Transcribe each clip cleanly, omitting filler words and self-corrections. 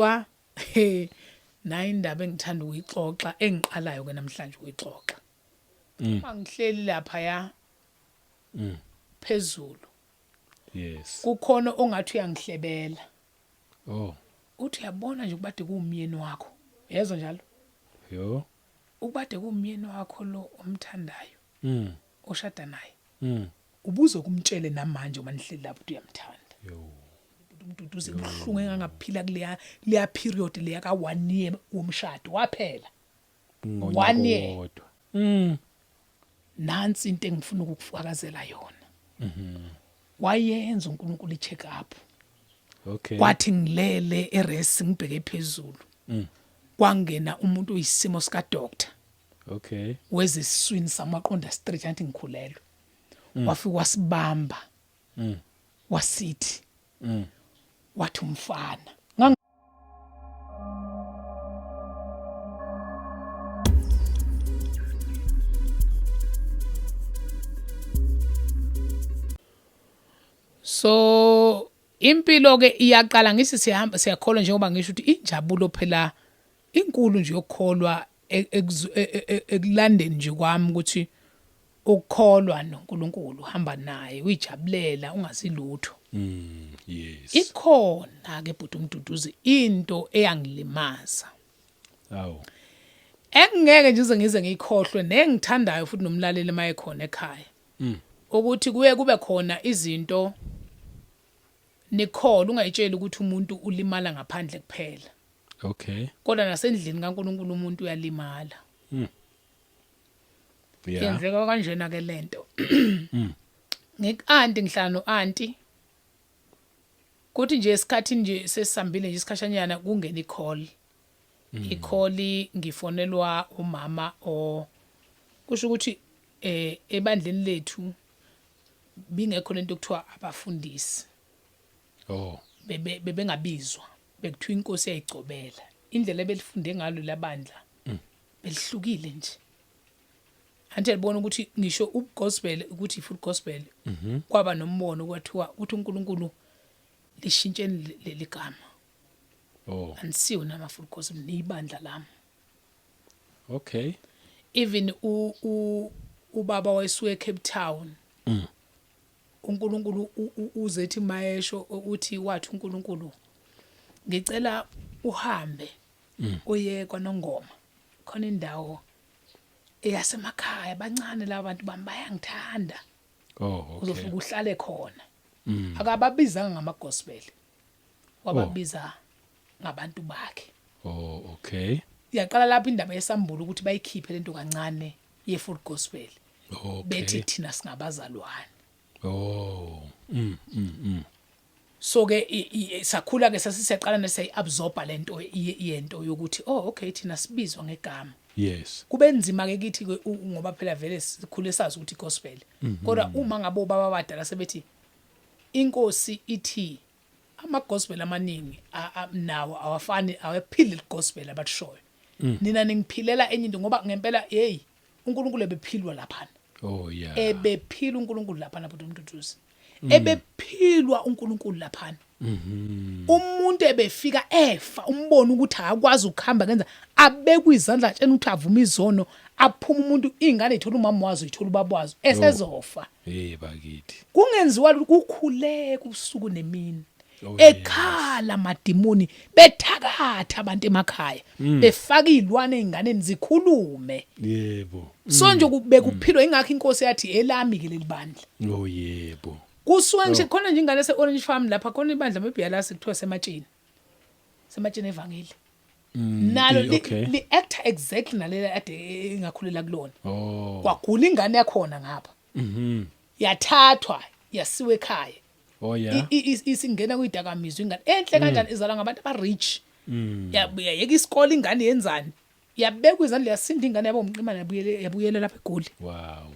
Wa he nayi indaba engithanda ukuyixoxa engiqalayo ke namhlanje ukuyixoxa. Uma ngihleli lapha ya phezulu Yes. kukhona ongathi uyangihlebela. Oh. Uthi uyabona nje ukubade kuwumyeni wakho. Yezwa njalo? Yo. Ukubade kuwumyeni wakho lo omthandayo. Oshada naye. Ubuzokumtshele namanje uma nihleli lapho ukuthi uyamthanda. Yo. Umduduzi ubuhlungu engangaphila kuleya leya period leya ka 1 year womshado waphela. Ngonyaka One year. owodwa. Nansi into engifuna ukukufakazela yona. Wayenza uNkulunkulu i-check up. Okay. Kwathi ngilele eRes ngibheke phezulu. Kwangena umuntu oyisimo sika doctor. Okay. Wezesiswini samaqonda straight anti ngikhulelwe. Wafika wasibamba. Wasithi. Wathi umfana. So impilo ke iyaqala ngithi siyahamba siyakholwa njengoba ngisho ukuthi injabulo phela inkulu nje yokukholwa ekulandeni nje kwami ukuthi ukukholwa noNkulunkulu uhamba naye uyijabulela ungasilutho. Yes. Ikhona ke bhuti uMduduzi into eyangilimaza. Awu. Engeke nje ngize ngiyikhohlwe nengithandayo futhi nomlaleli mayekhona ekhaya. Ukuthi kuye kube khona izinto nikholwa ungayitsheli ukuthi umuntu ulimala ngaphandle kuphela. Okay. Kodwa nasendlini kaNkulunkulu umuntu uyalimala. Yeah. Yenzeka kanjena ke lento. Ngik-anti ngihlala no-anti. Kuthi nje esikhathini nje sesihambile nje isikhashanyana kungena i-call. I-call ngifonelwa umama o kusho ukuthi ebandleni lethu bingekho lento okuthiwa abafundisi. Oh. Bebengabizwa bekuthiwa inkosi yayigcobela. Indlela ebelifunde ngalo labandla belihlukile nje. Anti libona ukuthi ngisho ugospel ukuthi full gospel kwaba nombono kwathiwa uthi uNkulunkulu lishintsheni leli gama. Oh. Anisiwe nama full gospel nibandla lami. Okay. Even u ubaba wayesuke eCape Town. uNkulunkulu uzethi mayesho uthi wathi uNkulunkulu ngicela uhambe uye kwaNongoma khona indawo eyasemakhaya bancane laba bantu bami bayangithanda. Oh, okay. Uzofika uhlale khona. Akababizanga ngama gospel. Wababiza ngabantu bakhe. Oh, okay. Yaqala lapha indaba yesambulo ukuthi bayikhiphe lento kancane ye full gospel. Okay. Bethi thina singabazalwane. Oh. So ke sakhula ke sasisiyaqala nesiyayiabsorba lento yento yokuthi oh okay thina sibizwa ngegama. Yes. Kube nzima ke kithi ke ngoba phela vele sikhule sazi ukuthi gospel. Kodwa uma ngabe obaba abadala sebethi inkosi ithi ama gospel amaningi nawo awafani awaphili gospel abakushoyo. Nina ningiphilela enye into ngoba ngempela hey uNkulunkulu ebephilwa lapha. Oh yeah. Ebephila uNkulunkulu lapha bhuti uMduduzi. Ebephilwa uNkulunkulu lapha. Umuntu ebefika efa umbona ukuthi akakwazi ukuhamba kenza abekwe izandla atshena ukuthi avume izono aphuma umuntu ingane ithola umama wazo ithola ubaba wazo esezofa. Hey bakithi. Kungenziwa ukukhuleka ubusuku nemini. Oh, Ekhala amadimoni bethakatha abantu emakhaya befaka izilwane einganeni zikhulume. Yebo. So nje bekuphilwa ingakho inkosi yathi elami ke leli bandla. Oh yebo. Kusuka nje khona nje ingane se Orange Farm lapha khona ibandla maybe yalasi kuthiwa sematsheni. Sematsheni evangeli. Nalo okay. li actor exactly nalela ade ingakhulela kulona. Oh. Kwagula ingane yakhona ngapha. Yathathwa yasiwe ekhaya. Oh yeah. Isingena kwidakamizwa ingane enhle kanjani izalwa ngabantu aba rich. Yabuya yeka isikole ingane yenzani? Yabekwa izandla yasinda ingane yabo umqimane yabuyele yabuyela lapha eGoli. Wow.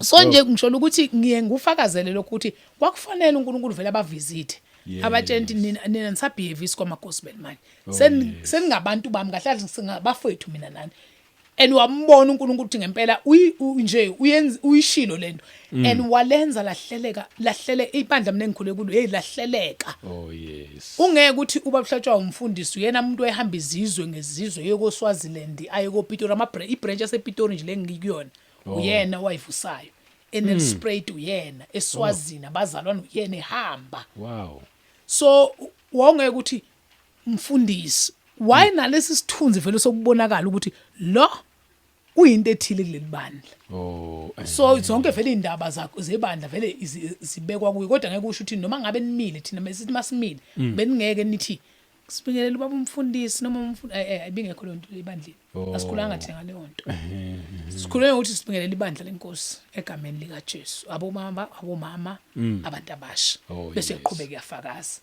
So nje ngisho ukuthi ngiye ngufakazele lokho ukuthi kwakufanele uNkulunkulu vele abavisite. Yes. Abatshela ukuthi nina nisabehave kwama gospel manje. Oh, yes. Seningabantu bami kahle kahle singabafowethu mina nani. And wambona uNkulunkulu ukuthi ngempela nje uyenza, uyishilo lento, and walenza lahleleka, lahlele ibandla. Mina engikhule kulo, hey, lahleleka. Oh yes. Ungeke ukuthi uba buhlatshwa umfundisi uyena umuntu ehamba izizwe ngezizwe, yeko Swaziland, aye koPitori, ama ibranch yasePitori nje lengikuyona, uyena owayivusayo eNelspruit, uyena eSwazini, abazalwane uyena ehamba. So wawungeke ukuthi mfundisi why nalesi sithunzi vele sokubonakala ukuthi lo uyinto ethile kuleli bandla. So zonke vele indaba zakho zebandla vele zibekwa kuye, kodwa ngeke usho ukuthi noma ngabe nimile, thina mesithi masimile beningeke nithi sibingelele ubaba umfundisi noma umfundi, ibingekho leyo nto ebandleni. Asikhulanga thina ngaleyo nto. Sikhulume ngokuthi sibingelele ibandla lenkosi egameni lika Jesu, abomama, abomama, abantu abasha, bese iqhubeka iyafakaza.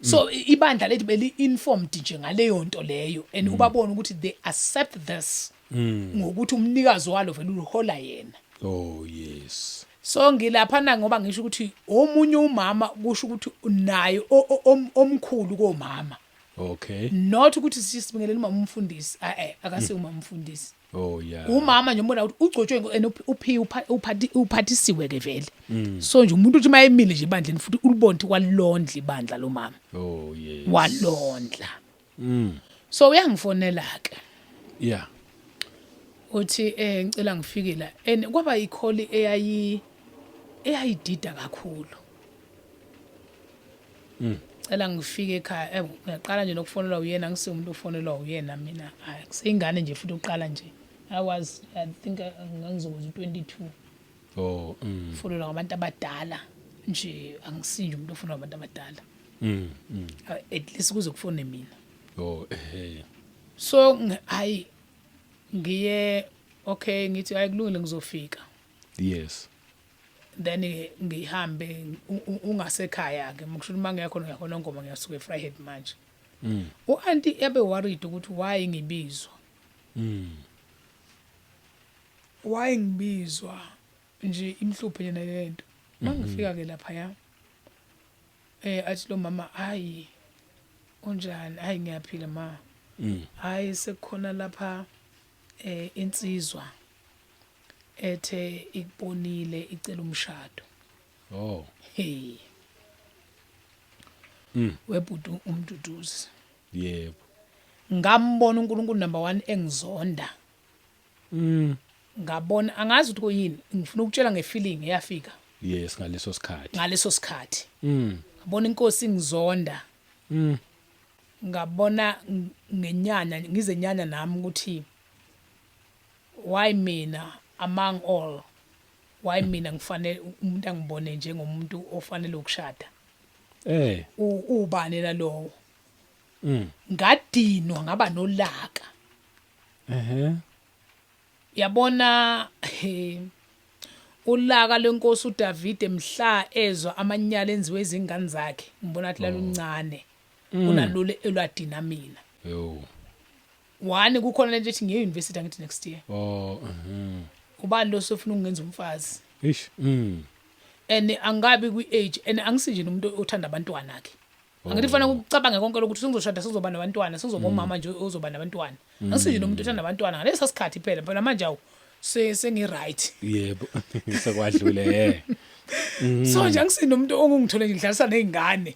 So ibandla lethu beli informed nje ngaleyo nto leyo, and ubabona ukuthi they accept this ngokuthi umnikazi walo vele uhola yena. Oh yes. So ngilapha na ngoba ngisho ukuthi omunye umama kusho ukuthi naye omkhulu komama, not ukuthi sisibingelele umama umfundisi, akase umama umfundisi. Umama nje umbona ukuthi ugcotshwe and uphiwe, uphathisiwe ke vele. So nje umuntu uthi mayemile nje ebandleni futhi ulibona ukuthi walondla ibandla lo mama. Oh yes. Walondla. So uyangifonela ke, uthi ngicela ngifike la, and kwaba icall eyayidida kakhulu. Cela ngifike ekhaya. Ngiyaqala nje nokufonelwa uyena, ngisiye umuntu ofonelwa uyena mina. Hayi, kuseyingane nje futhi uqala nje. I was, I think, ngangizokwenza u22. Fonelwa ngabantu abadala nje, angisinje umuntu ofonelwa ngabantu abadala. At least kuze kufone mina. Oh. So hayi, ngiye, okay, ngithi hayi, kulungile, ngizofika. Then ngihambe ungasekhaya ke, ngisho uma ngiyakhona ngiyakhona ngoma, ngiyasuka eVryheid manje. U-auntie yabe worried ukuthi why ngibizwa, why ngibizwa nje, imhluphe nje lento. Mangifika ke lapha ya, athi lo mama, "Hayi, unjani?" "Hayi, ngiyaphila ma." "Hayi, sekukhona lapha insizwa ethe ikubonile, icela umshado." Hey, webhuti umduduzi, ngambona uNkulunkulu number 1 engizonda. Ngabona, angazi ukuthi kuyini, ngifuna ukutshela ngefeeling eyafika Yes, ngaleso sikhathi. Ngaleso sikhathi. Ngabona inkosi ingizonda. Ngabona ngenyanya, ngizenyanya nami ukuthi why mina, among all, why mina ngifanele umuntu angibone njengomuntu ofanele ukushada? Ubani nalowo? Ngadinwa, ngaba nolaka. Yabona, he, ulaka lwenkosi uDavide mhla ezwa amanyala enziwe izingane zakhe, ngibona ukuthi laluncane kunalolu elwadina mina. Yo. One, kukhona lento ethi ngiye university, angithi next year. Oh. Ubani lo sofuna ukungenza umfazi? Ish. And angabi kwi age, and angisinje nomuntu othanda abantwana ke. Angithi fanele ukucabange konke lokuthi sengizoshada, sizoba nabantwana, sizoba umama nje ozoba nabantwana. Angisinje nomuntu othanda abantwana ngalesa sikhathi phela. Phela manje awu, sengi right. Yebo. Sekwadlule eh. So nje angisini nomuntu ongungithole nje ngidlalisa nezingane.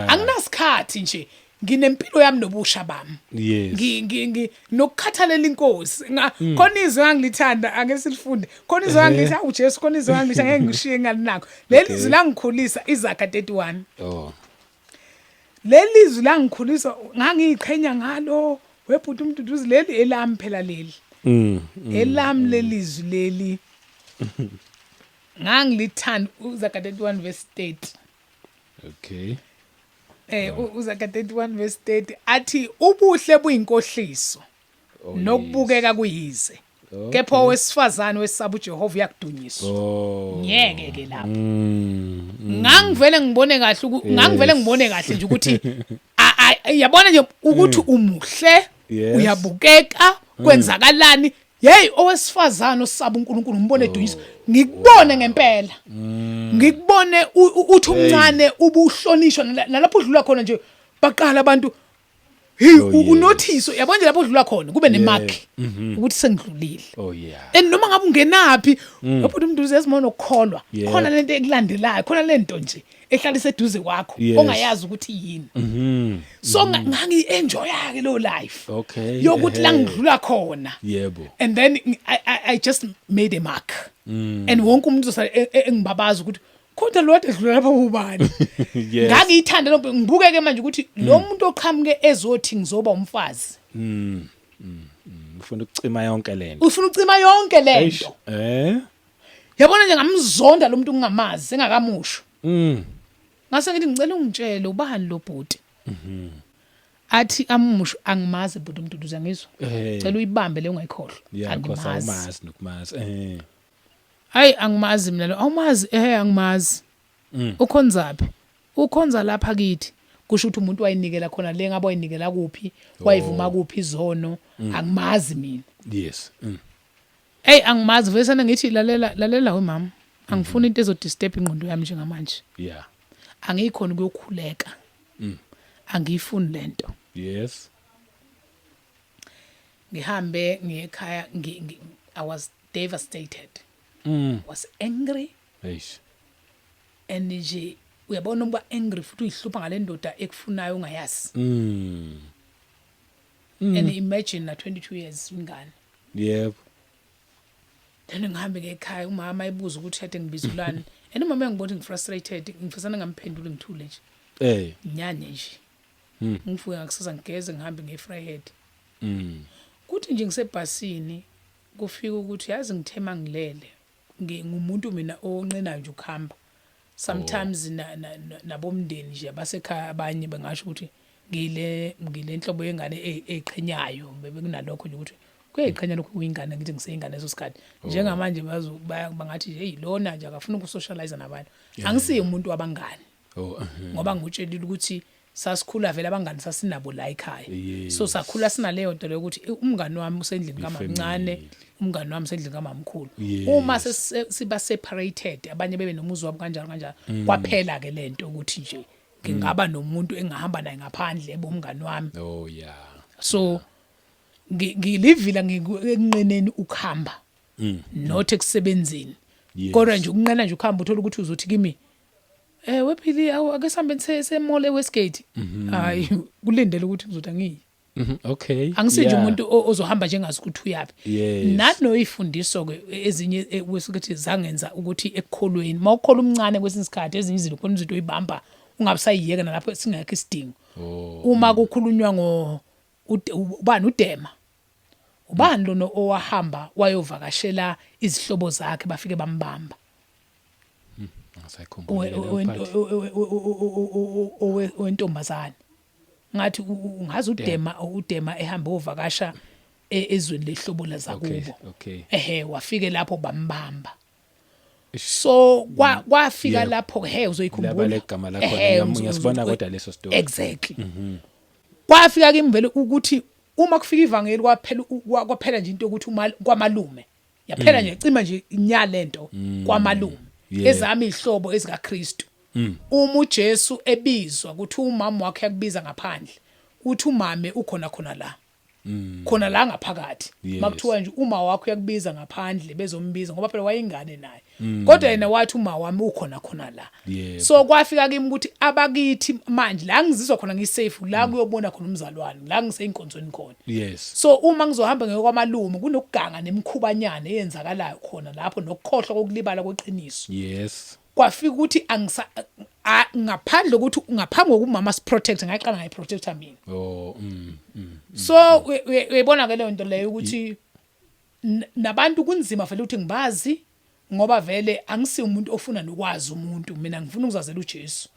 Anginasikhathi nje. Nginempilo yami nobusha bami. Ngi ngi ngi nokukhathalela inkosi. Khona izwi engangilithanda, ake silifunde. Khona izwi engangilithanda uJesu, khona izwi engangilithanda, ngeke ngishiye ngalinakho. Leli zwi langikhulisa, iZaga 31. Leli zwi langikhulisa, ngangiyiqhenya ngalo. Webhuti umduduzi, leli elami phela leli. Elami leli zwi leli. Ngangilithanda, uZaga 31 verse 30. uZaga 31 verse 30 athi ubuhle buyinkohliso nokubukeka kuyize. Kepha owesifazane wesaba uJehova uyakudunyiswa. Ngeke ke lapho. Ngangivele ngibone kahle ngangivele ngibone kahle nje ukuthi yabona nje ukuthi umuhle, uyabukeka, kwenzakalani? Hey, owesifazane osaba uNkulunkulu umbone edunyiswa. Ngikubone ngempela. Ngikubone uthi umncane ubuhlonishwa nalapho udlula khona nje, baqala abantu. Hey, Oh, yes. unothiso yabona nje lapho udlula khona kube nemark ukuthi sengidlulile. Oh yeah. And noma ngabe ungenaphi, yabona umuntu uzezimona ukukholwa. Khona lento ekulandelayo, khona lento nje ehlala iseduze kwakho ongayazi ukuthi yini. So ngangi-enjoya ke lo life yokuthi la ngidlula khona. And then I just made a mark. And wonke umuntu uzosala engibabaza ukuthi kodwa lo kade edlula lapha ubani. Ngangiyithanda lo, ngibukeke manje ukuthi lo muntu oqhamuke ezothi ngizoba umfazi. Ufuna ukucima yonke lento. Ufuna ukucima yonke Eish. lento. Yabona nje ngamzonda lo muntu ngingamazi engakamusho. Ngase ngithi ngicela ungitshele ubani lo bhuti. Athi amusho, angimazi bhuti uMduduzi, ngizwa. Cela uyibambe le ungayikhohlwa. Yeah, because Angimazi. awumazi nokumazi. Hayi, angimazi mina lo. Awumazi? Angimazi. Ukhonzaphi? Ukhonza lapha kithi. Kusho ukuthi umuntu wayinikela khona le, ngabe wayinikela kuphi, wayivuma kuphi izono, angimazi mina. Hey, angimazi vele sana. Ngithi lalela, lalela we mama. Angifuni into ezodisturb ingqondo yami njengamanje. Angiyikhona ukuyokhuleka. Angiyifuni lento. Ngihambe ngiye ekhaya, I was devastated. Was angry. Eish. And nje uyabona ukuba angry futhi uyihlupha ngale ndoda ekufunayo ungayazi. And imagine na 22 years ingane. Then ngihambe ngekhaya, umama ayibuza ukuthi kade ngibizulani. And umama engibona ngifrustrated, ngifisana ngamphendula, ngithule nje. Nyanye nje. Ngivuke ngakusasa, ngigeze, ngihambe ngeVryheid. Kuthi nje ngisebhasini kufika ukuthi yazi ngithema ngilele. Ngumuntu mina onqenayo nje ukuhamba. Sometimes nabomndeni nje abasekhaya abanye bengasho ukuthi ngile nhlobo yengane eqhenyayo, bebe kunalokho nje ukuthi kuyayiqhenya lokhu kuyingane, ngithi ngiseyingane leso sikhathi. Njengamanje bazo bangathi hey, lona nje akafuni ukusocialize nabantu. Angisiye umuntu wabangani. Ngoba ngikutshelile ukuthi sasikhula vele abangani sasinabo la ekhaya. So sakhula sinaleyo nto leyo ukuthi umngani wami usendlini kamamncane, Ifamily. Umngani wami usendlini kamamkhulu. Uma siba separated, abanye bebe nomuzi wabo kanjalo kanjalo, kwaphela ke lento ukuthi nje ngingaba nomuntu engahamba naye ngaphandle ebomngani wami. So ngilivila ekunqeneni ukuhamba. Not ekusebenzeni. Kodwa nje ukunqena nje ukuhamba, uthola ukuthi uzothi kimi, wephili, awu ake sihambe semall eWestgate. Hayi, kulindele ukuthi ngizothi angiyi. Angisinje umuntu ozohamba njengazi ukuthi uyapi. Nanoyifundiso ke ezinye kwesukuthi zangenza ukuthi ekukholweni mawukholwa umncane kwesinye isikhathi ezinye izinto khona izinto oyibamba ungabusayiyeka nalapho singekho isidingo. Uma kukhulunywa ngo ubani uDema, ubani lona owahamba wayovakashela izihlobo zakhe, bafike bambamba? Angisayikhumbuli leyo part. Owentombazane ngathi ungaze uDema ehambe ovakasha ezweni lehlobo lazakubo. Ehe, wafike lapho bambamba. Ish. So kwafika lapho he Laba uzoyikhumbula legama lakhona, Ehhe, ngiyasibona kodwa leso story. Exactly. Kwafika kimi vele ukuthi uma kufika ivangeli kwaphela kwaphela nje into yokuthi uma kwamalume yaphela nje, cima nje inya lento kwamalume. Ezami ihlobo ezikaKristu, uma uJesu ebizwa ukuthi umama wakhe yakubiza ngaphandle, uthi umame ukhona khona la, khona la ngaphakathi. Makuthiwa nje uma wakho uyakubiza ngaphandle, bezombiza ngoba phela wayengane naye, kodwa yena wathi uma wami ukhona khona la. So kwafika kimi ukuthi abakithi manje la ngizizwa khona ngisafe, la kuyobona khona umzalwane, la ngiseyinkonzweni khona. So uma ngizohamba ngekwamalume kunokuganga nemikhubanyana eyenzakalayo khona lapho nokukhohlwa kokulibala kweqiniso. Kwafika ukuthi angisa ngaphandle ukuthi ngaphambi kokumama siprotect, ngaqala ngayiprotecta mina. So uyayibona ke leyo nto leyo ukuthi nabantu kunzima vele ukuthi ngibazi ngoba vele angisiyo umuntu ofuna nokwazi umuntu, mina ngifuna ukuzazela uJesu.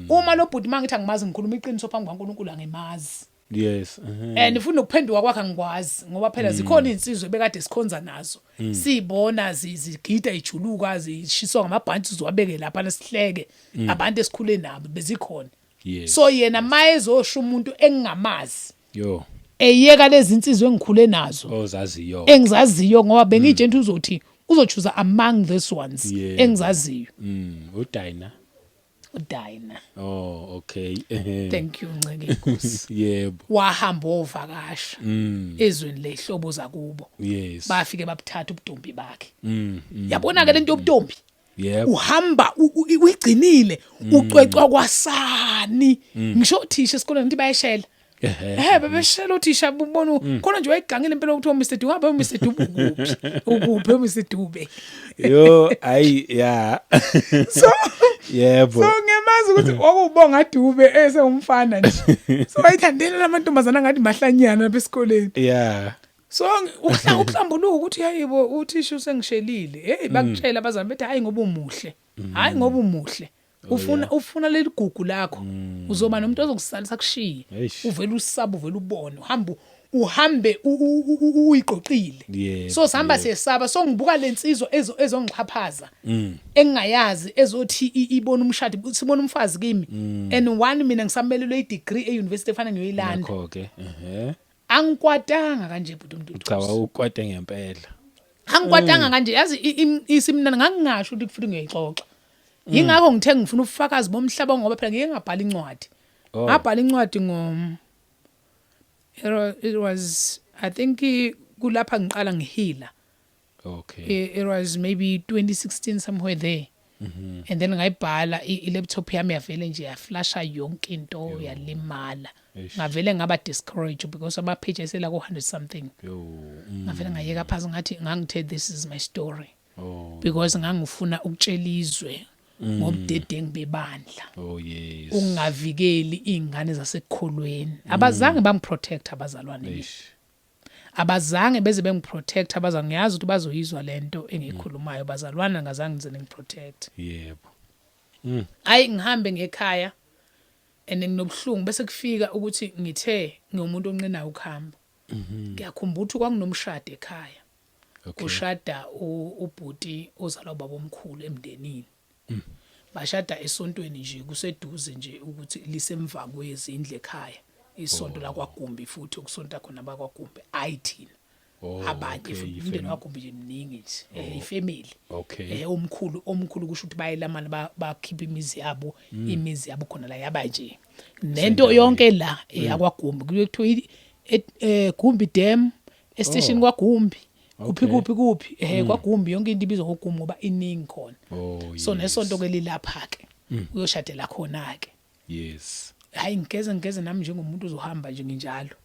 Uma lo bhuti mangithi angimazi, ngikhuluma iqiniso phambi kaNkulunkulu, angimazi. And futhi nokuphenduka kwakhe angikwazi ngoba phela zikhona izinsizwe bekade sikhonza nazo, sibona zigida, ijuluka, zishiswa ngamabhantshi, ziwabeke lapha nesihleke abantu esikhule nabo bezikhona. So yena mayezosho umuntu engingamazi eyeka lezi insizwe engikhule nazo ozaziyo engizaziyo, ngoba bengiyitshela ukuthi uzothi uzochoose among these ones engizaziyo. UDina. uDina. Oh, okay. Thank you, nceke inkosi. Wahamba ovakasha ezweni lehlobo zakubo. Bafike babuthatha ubuntombi bakhe. Yabona ke lento yobuntombi. Uhamba uyigcinile, ucwecwa kwasani. Ngisho othisha esikoleni ngithi bayeshela. Bebeshela othisha, ubona khona nje wayegangile impela ukuthi Mr Dube, hamba Mr Dube, ukuphi? Ukuphi Mr Dube? Yo, ayi ya. So So ngiyamazi ukuthi wakubonga Dube esewumfana nje. So wayithandela lamantombazana ngathi mahlanyana lapha esikoleni. So ukuhlambuluka ukuthi hayibo, uthisha usengishelile. Hey, bakutshela abazali bethi hayi ngoba umuhle. Hayi ngoba umuhle. Ufuna leli gugu lakho. Uzoba nomuntu ozokusalisa kushiye. Eish. Uvela usaba, uvela ubone, uhamba uhambe uyiqoqile. So sihamba siyesaba. So ngibuka lensizwa ezongixhaphaza engingayazi, ezothi ibona umshado, sibona umfazi kimi, and one mina ngisamelelwe i-degree e-university efana ngiyoyilanda. Nakho ke. Angikwatanga kanje, bhuti uMntu. Cha, wawukwate ngempela. Angikwatanga kanje, yazi, isimnandi ngangingasho ukuthi futhi ngiyayixoxa. Yingakho ngithe ngifuna ubufakazi bomhlaba, ngoba phela ngike ngabhala incwadi. Ngabhala incwadi ngo it was I think kulapha ngiqala ngihila. It was maybe 2016, somewhere there, and then ngayibhala, i-laptop yami yavele nje yaflasha yonke into, yalimala. Eish. Ngavele ngaba discouraged because ama page esela ku 100 something. Yo. Ngavele ngayeka phansi, ngathi ngangithe this is my story because ngangifuna ukutshela izwe ngobudedengu bebandla, ungavikeli izingane zasekukholweni. Abazange bangiprotect abazalwane mina. Eish. Abazange beze bengiprotect abazange. Ngiyazi ukuthi bazoyizwa lento engiyikhulumayo, bazalwana, ngazange ngize ningiprotect. Hayi, ngihambe ngekhaya and nginobuhlungu, bese kufika ukuthi ngithe ngiwumuntu onqenayo ukuhamba. Ngiyakhumbula ukuthi kwakunomshado ekhaya. Kushada ubhuti ozalwa ubaba omkhulu emndenini. Bashada esontweni nje, kuseduze nje ukuthi lisemva kwezindlu ekhaya, isonto lakwaGumbi, futhi okusonta khona bakwaGumbi, ayi thina, abanye futhi umndeni waGumbi nje mningi nje, ifamily. Omkhulu omkhulu, kusho ukuthi bayelamana, bakhipha imizi yabo, imizi yabo khona la yaba nje nento yonke la yakwaGumbi, kuye kuthiwa Gumbi Dam estation kwaGumbi, kuphi, kuphi kuphi, kwaGumbi, yonke into ibizwa ngoGumbi ngoba iningi khona. So nesonto ke lilapha ke, uyoshadela khona ke. Hayi, ngigeze ngigeze nami njengomuntu uzohamba nje, nginjalo.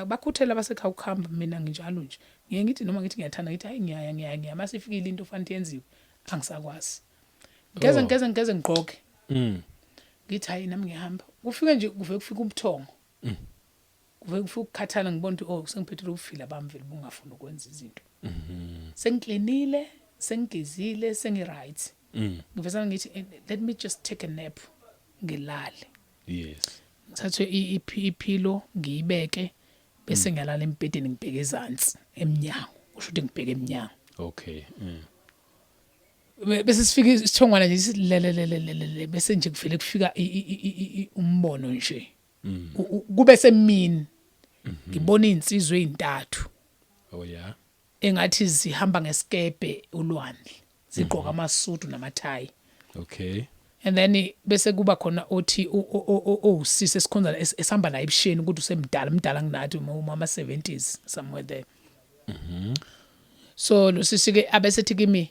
Bakhuthela abasekhaya ukuhamba, mina nginjalo nje, ngiye ngithi noma ngithi ngiyathanda, ngithi hayi, ngiyaya ngiyaya ngiyaya, masifikile into ofanele yenziwe angisakwazi. Ngigeze, ngigeze ngigeze, ngigqoke, ngithi hayi, nami ngiyahamba. Kufike nje, kuve kufika ubuthongo, kuve kufika ukukhathala, ngibona ukuthi oh, sengiphethwe ubufila bami vele bungafuni ukwenza izinto. Sengiklinile, sengigezile, sengi-right. Ngivesana ngithi let me just take a nap, ngilale. Ngithathe ipillow ngiyibeke, bese ngiyalala embhedeni, ngibheke ezansi emnyango, kusho ukuthi ngibheke emnyango. Bese sifika isithongwana nje silelelelelele, bese nje kuvele kufika umbono nje. Kube semini, ngibona izinsizwa ezintathu engathi zihamba ngesikepe ulwandle, zigqoka amasudu namathayi. And then bese kuba khona othi owusisi esikhonza esihamba naye ebusheni, ukuthi usemdala mdala kunathi, uma 70s somewhere there. So lo sisi ke abesethi kimi,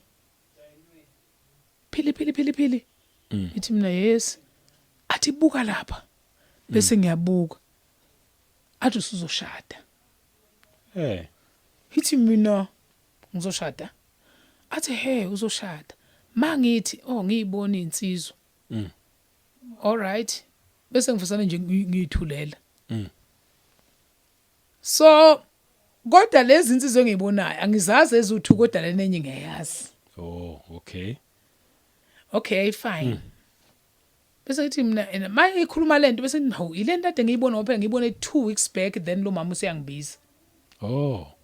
"Phili, Phili, Phili, Phili." Ithi mina, "Yes." Athi, "Buka lapha." Bese ngiyabuka, athi, "Usuzoshada." Ithi mina, "Ngizoshada?" Athi, "He, uzoshada." Mangithi, "Oh, ngiyibona insizwa." All right, bese ngifisana nje ngiyithulela. So kodwa lezi insizwa engiyibonayo angizazi ezuthu, kodwa lenenye ngiyayazi. Oh, okay. Okay, fine. Bese ngithi mina, and maye ikhuluma lento, bese ngithi, "Hawu, ilento ade ngiyibona," ngoba phela ngiyibone 2 weeks back, then lo mama useyangibiza. Kusho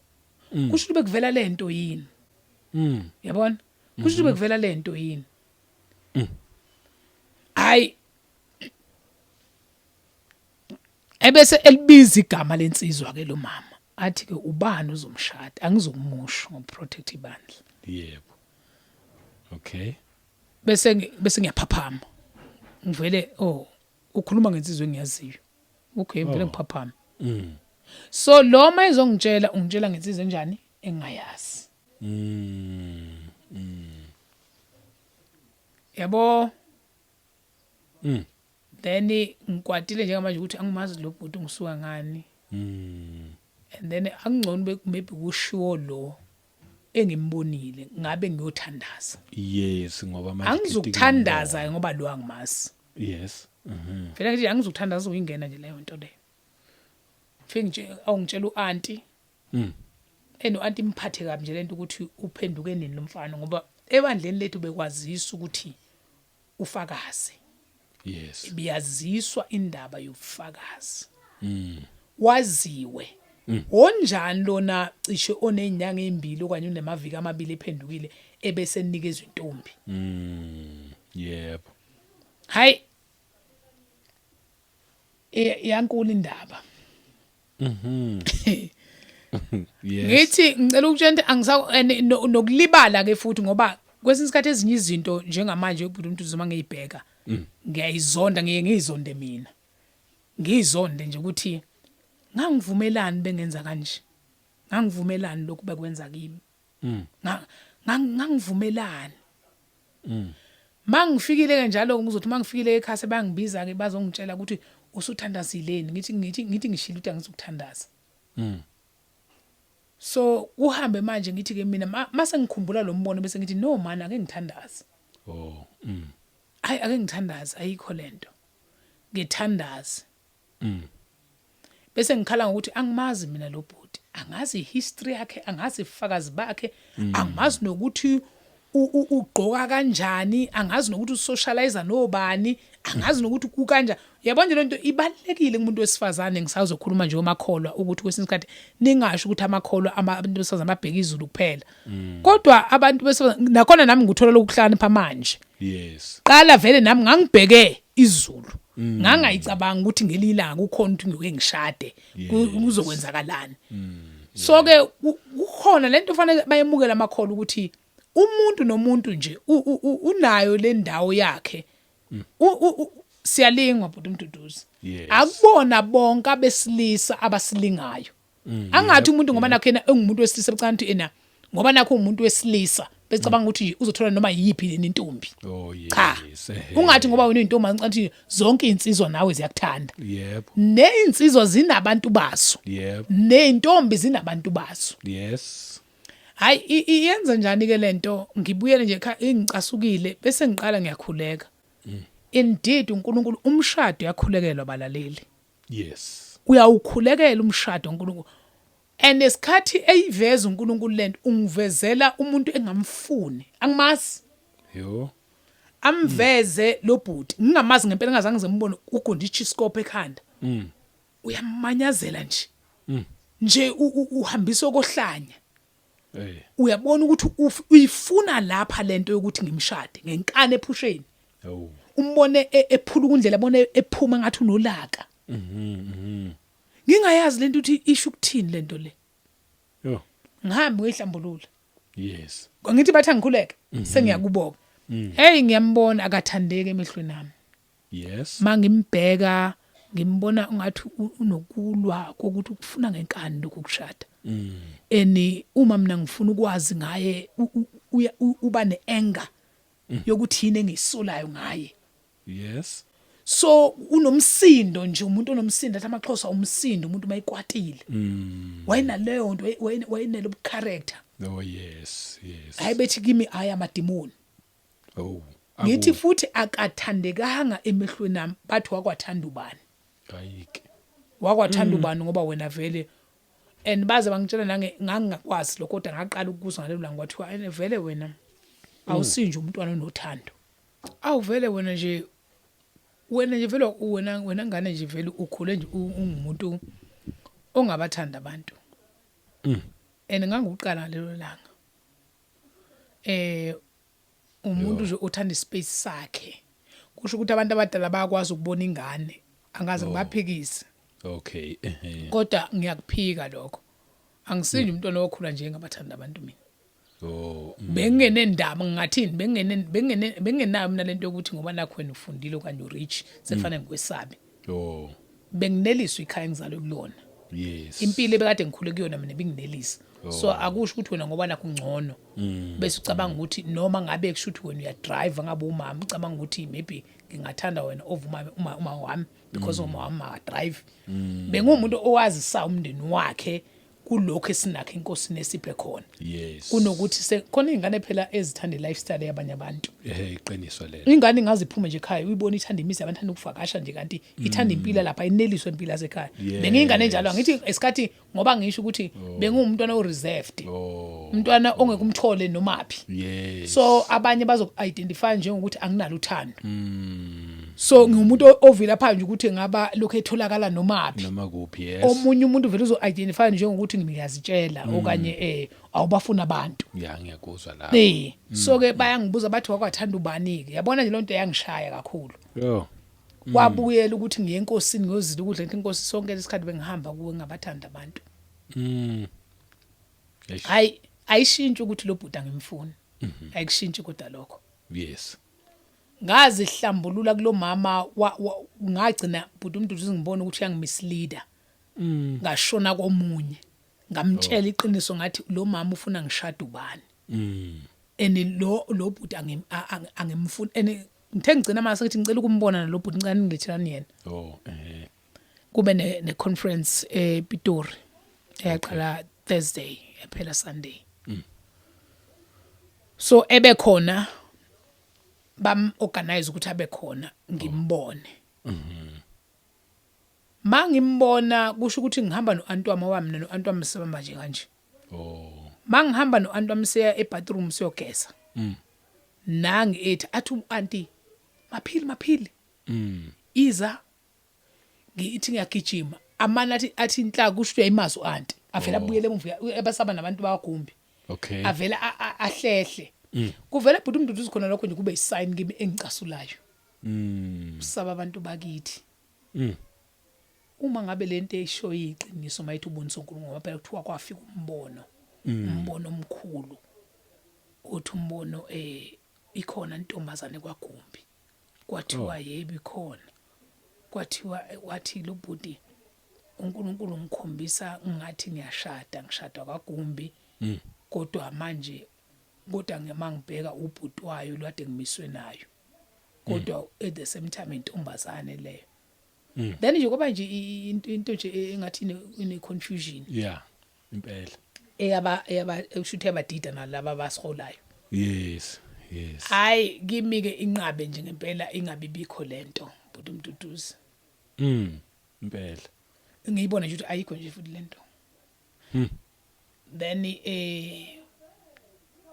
ukuthi bekuvela lento yini? Yabona, kusho ukuthi bekuvela lento yini? Hayi, ebese elibiza igama lensizwa ke lo mama, athi ke, "Ubani uzomshada?" Angizokumusho ngoprotect ibandla. Yebo. Okay. Bese ngiyaphaphama. Ngivele, oh, ukhuluma ngensizwe engiyaziyo. Okay, ngivele Oh. ngiphaphame. So lo mayezongitshela, ungitshela ngensizwe enjani engayazi. Yabo. Then ngikwatile njengamanje ukuthi angimazi lo bhuti, ngisuka ngani. And then akungcono maybe kushiwo lo engimbonile, ngabe ngiyothandaza. Yes, ngoba manje Angizukuthandaza ngoba lo angimazi. Vele ngithi angizukuthandaza, uyingena nje leyo nto leyo. Fike nje awungitshela uanti. Eno anti imphathe kabi nje lento ukuthi uphenduke nini lo mfana, ngoba ebandleni lethu bekwazisa ukuthi ufakaze. Biyaziswa indaba yobufakazi. Waziwe. Wonjani lona cishe onezinyanga ezimbili okanye unemaviki amabili ephendukile ebese nikezwe intombi? Yebo. Hayi, yankulu indaba. Ngithi ngicela ukutshela ukuthi angisa and nokulibala ke futhi, ngoba kwesinye isikhathi ezinye izinto njengamanje ubhuti umuntu zoma ngiyibheka ngiyayizonda, ngiye ngiyizonde mina, ngiyizonde nje ukuthi ngangivumelani bengenza kanje, ngangivumelani lokhu bekwenza kimi, ngangivumelani. Mangifikile ke njalo, ngizothi mangifikile ekhaya sebangibiza ke, bazongitshela ukuthi usuthandazileni. Ngithi ngishilo ukuthi angizukuthandaza. So kuhambe manje, ngithi ke mina mase ngikhumbula lo mbono, bese ngithi no man, ake ngithandaze. Hayi, ake ngithandaze, ayikho lento, ngithandaze. Bese ngikhala ngokuthi angimazi mina lo bhuti, angazi history yakhe, angazi ifakazi bakhe, angimazi nokuthi ugqoka kanjani, angazi nokuthi usocialize nobani, angazi nokuthi kukanjani. Yabona nje, lento ibalekile kumuntu wesifazane. Ngisazokhuluma nje omakholwa ukuthi kwesinye isikhathi ningasho ukuthi amakholwa, abantu besifazane babheka izulu kuphela, kodwa abantu besifazane nakhona nami nguthola lokuhlakanipha manje. Qala vele nami ngangibheke izulu, ngangayicabanga ukuthi ngelinye ilanga kukhona ukuthi ngiyoke ngishade, kuzokwenzakalani. So ke kukhona lento fanele bayemukele amakholwa ukuthi umuntu nomuntu nje unayo le ndawo yakhe. Siyalingwa, bhuti uMduduzi. Akubona bonke abesilisa abasilingayo. Angathi umuntu ngoba nakho yena engumuntu wesilisa, becabanga ukuthi ena ngoba nakho umuntu wesilisa, becabanga ukuthi uzothola noma yiphi leni intombi. Cha. Ungathi ngoba wena uyintombi angicathi zonke insizwa nawe ziyakuthanda. Nezinsizwa zinabantu bazo. Nezintombi zinabantu bazo. Hayi, iyenza njani ke lento? Ngibuyele nje ekhaya ingicasukile, bese ngiqala ngiyakhuleka. Indeed, uNkulunkulu, umshado uyakhulekelwa, balaleli. Uyawukhulekela umshado uNkulunkulu. And esikhathi eyiveza uNkulunkulu lento, ungivezela umuntu engamfuni, angimazi. Amveze lo bhuti ngingamazi ngempela, ngazange ngimbone, ugonda ichiscope ekhanda. Uyamanyazela nje. Nje uhambisa okohlanya. Uyabona ukuthi uyifuna lapha lento yokuthi ngimshade ngenkani ephusheni. Umbone ephula ukundlela, abone ephuma ngathi unolaka. Ngingayazi lento ukuthi isho ukuthini lento le. Ngihambe ngiyihlambulula. Ngithi bathi angikhuleke, sengiyakuboka. Hey, ngiyambona, akathandeki emehlweni ami. Mangimbheka ngimbona ungathi unokulwa kokuthi ukufuna ngenkani lokhu kushada. Eni uma mina ngifuna ukwazi ngaye, uba neanger yokuthi yini engiyisolayo ngaye. So unomsindo nje, umuntu onomsindo, athi amaXhosa umsindo umuntu mayikwatile. Wayenaleyo nto, wayenelo character. Oh yes yes Hayi, bethi kimi hayi, amadimoni. Ngithi futhi akathandekanga emehlweni ami, bathi wakwathanda ubani? Ayike. Wakwathanda ubani, ngoba wena vele, and baze bangitshela nange ngangingakwazi lokho, kodwa ngaqala ukuzwa ngalelo langa, kwathiwa ene vele wena awusinje umntwana onothando, awuvele wena nje, wena nje vele, wena ngane nje vele ukhule nje ungumuntu ongabathanda abantu. And nganguqala ngalelo langa umuntu nje othanda ispace sakhe, kusho ukuthi abantu abadala bayakwazi ukubona ingane, angaze ngibaphikise. Okay Kodwa ngiyakuphika lokho, angisinje umntwana okhula nje engabathanda abantu mina. Oh. Bengingenendaba, ngingathini, bengingene bengingene bengingenayo mina lento yokuthi ngoba nakho wena ufundile okanye urich sekufanele ngikwesabe. Bengineliswa ikhaya engizalwe kulona. Impilo ebekade ngikhule kuyona mina binginelisa. So akusho ukuthi wena ngoba nakho ungcono bese ucabanga ukuthi noma ngabe kusho ukuthi wena uyadrive, ngabe umama ucabanga ukuthi maybe ngingathanda wena over uma wami because uma wami akadrive. Bengumuntu owazisa umndeni wakhe kulokho esinakho iNkosi nesiphe khona. Kunokuthi khona izingane phela ezithanda lifestyle yabanye abantu. Iqiniso lelo. Ingane ingaze iphume nje ekhaya, uyibona ithanda imizi abantu, ithanda ukuvakasha nje, kanti ithanda impilo lapha, ayineliswe impilo yasekhaya. Bengiyingane enjalo, angithi esikhathi ngoba ngisho ukuthi benguwumntwana o-reserved, umntwana ongeke umthole nomaphi. So abanye bazo-identify njengokuthi anginalo uthando. So ngiwumuntu ovila phandle ukuthi ngaba lokho etholakala nomaphi. Noma kuphi, yes. Omunye umuntu vele uzo-identify njengokuthi ngiyazitshela okanye awubafuna abantu. Ya, ngiyakuzwa lapho. So ke bayangibuza bathi wakwathanda ubani ke? Yabona nje lonto yangishaya kakhulu. Yo. Kwabuyela ukuthi ngiye enkosini ngiyozila ukudla, ngithi inkosi sonke lesikhathi bengihamba kuwe ngabathanda abantu. Eish. Hayi, ayishintshi ukuthi lo bhuti angimfuni, ayikushintshi kodwa lokho. Ngazihlambulula kulomama, ngagcina bhuti umuntu ngibona ukuthi uyangimisleader. Ngashona komunye, ngamtshela iqiniso, ngathi lo mama ufuna ngishade ubani and lo bhuti angimfuni, and ngithe ngigcina mase ngithi ngicela ukumbona nalo bhuti, ngicela ningilethelani yena. oh eh Kube ne conference ePitori eyaqala Thursday yaphela Sunday. So ebe khona, bam organize ukuthi abe khona ngimbone. Mangimbona kusho ukuthi ngihamba no-anti wami no-anti wami sibamba nje kanje. Mangihamba no-anti wami siya ebathroom siyogeza, nangi ethi athi u-anti, "Maphili, Maphili, iza." Ngithi ngiyagijima, amane athi inhlaka, kusho ukuthi uyayimazi u-anti, avela abuyele emuva, ebasaba nabantu bakagumbi. Avela ahlehle kuvela bhuti uMduduzi khona. Lokho nje kube isign kimi engicasulayo. Usaba abantu bakithi. Uma ngabe lento esho iqiniso mayithi ubonisa uNkulunkulu, ngoba phela kuthiwa kwafika umbono, umbono omkhulu othi umbono ikhona intombazane kwaGumbi. Kwathiwa yebo ikhona. Kwathiwa wathi lo bhuti, uNkulunkulu ngikhombisa ngathi ngiyashada, ngishada kwaGumbi, kodwa manje kodwa ngema ngibheka ubhuti wayo lwade ngimiswe nayo, kodwa at the same time intombazane leyo. Then nje kwaba nje into nje engathi ine confusion. Yeah, impela. Eyaba ushuthi yabadida nalaba abasiholayo. yes. Hayi, kimi ke inqabe nje ngempela, ingabi bikho lento bhuti uMduduzi. Impela. Ngiyibona nje ukuthi ayikho nje futhi lento. Then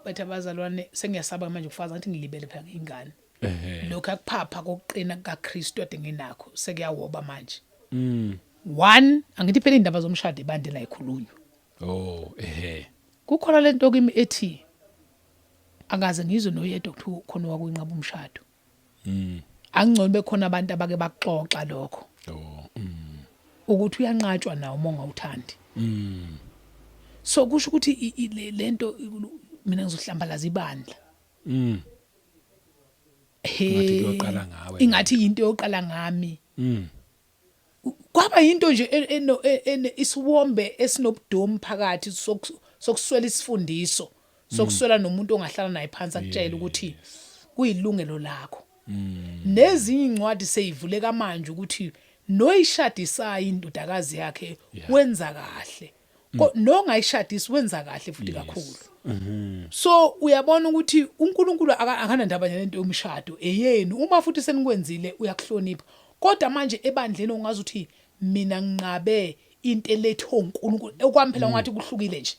bathi abazalwane sengiyasaba manje ukufaza, ngathi ngilibele phela ngingane. Lokhu akuphapha kokuqina kaKristu ade nginakho sekuyawoba manje. One, angithi phela indaba zomshado ebandela ayikhulunywa. Oh ehe Kukhona lento kimi ethi akaze ngizwe noyedwa kuthiwa khona wakwinqaba umshado. Angcono bekhona abantu abake baxoxa lokho ukuthi uyanqatshwa nawo uma ungawuthandi. So kusho ukuthi lento mina ngizohlambalaza ibandla. He. Ingathi kuyoqala ngawe. Ingathi into yoqala ngami. Kwaba into nje isiwombe esinobudomu phakathi sokuswela isifundiso, sokuswela nomuntu ongahlala naye phansi akutshela ukuthi kuyilungelo lakho. Nezinye incwadi seyivuleka manje ukuthi noyishadisayo indodakazi yakhe wenza kahle, nongayishadisi wenza kahle futhi kakhulu. So uyabona ukuthi uNkulunkulu akanandaba nalento yomshado eyenu, uma futhi senikwenzile uyakuhlonipha. Kodwa manje ebandleni ungazi ukuthi mina nginqabe into elethe uNkulunkulu, okwami phela ungathi kuhlukile nje.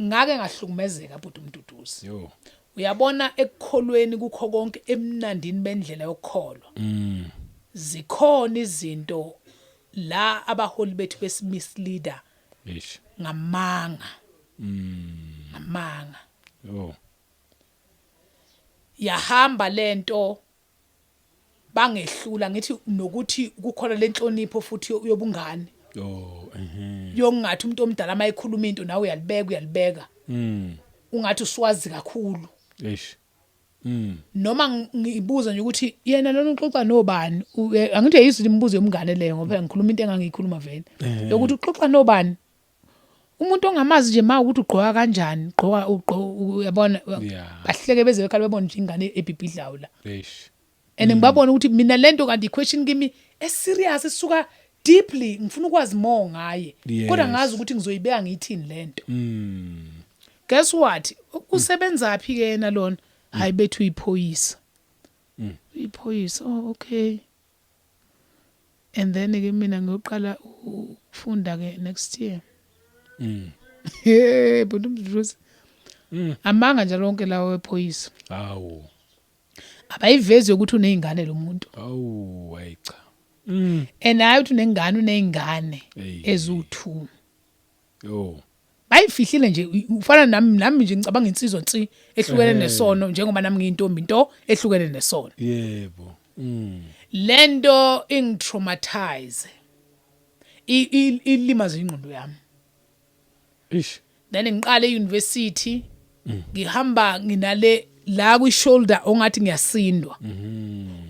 Ngake ngahlukumezeka bhuti uMduduzi. Yo. Uyabona ekukholweni kukho konke emnandini bendlela yokukholwa, zikhona izinto la abaholi bethu besimisleader Eish. ngamanga, ngamanga. Yo. Yahamba lento bangehlula, ngithi nokuthi kukhona lenhlonipho futhi yobungane. Oh, ehe. Yokungathi umuntu omdala mayekhuluma into nawe uyalibeka uyalibeka. Ungathi uswazi kakhulu. Eish. Noma ngibuza nje ukuthi yena lona uxoxa nobani, angithi yayizwa imibuzo yomngane leyo, ngoba phela ngikhuluma into engangiyikhuluma vele, yokuthi uxoxa nobani umuntu ongamazi nje, ma ukuthi ugqoka kanjani, ugqoka uyabona. Bahleke beze bekhala, bebona nje ingane ebhibhidlayo la. Eish. And ngibabona ukuthi mina lento kanti i-question kimi eserious, esuka deeply, ngifuna ukwazi more ngaye, kodwa ngazi ukuthi ngizoyibeka ngiyithini lento. Guess what, usebenza phi ke yena lona? Hayi, bethu, uyiphoyisa. Uyiphoyisa, oh okay. And then ke mina ngiyoqala ukufunda ke next year. Hey, but umdluzi, amanga nje lonke lawo wephoyisa. Awu. Abayivezi ukuthi unezingane lo muntu. Awu, hayi cha. And hayi ukuthi unengane, unezingane Ey. ezu2. Yo. Bayifihlile nje, ufana nami nje, ngicabanga insizwa nsi ehlukene nesono, njengoba nami ngiyintombi into ehlukene nesono. Yebo. Lento ingitraumatize, ilimaze ingqondo yami. Ish. Then ngiqale e-university, ngihamba nginale la kwi shoulder ongathi ngiyasindwa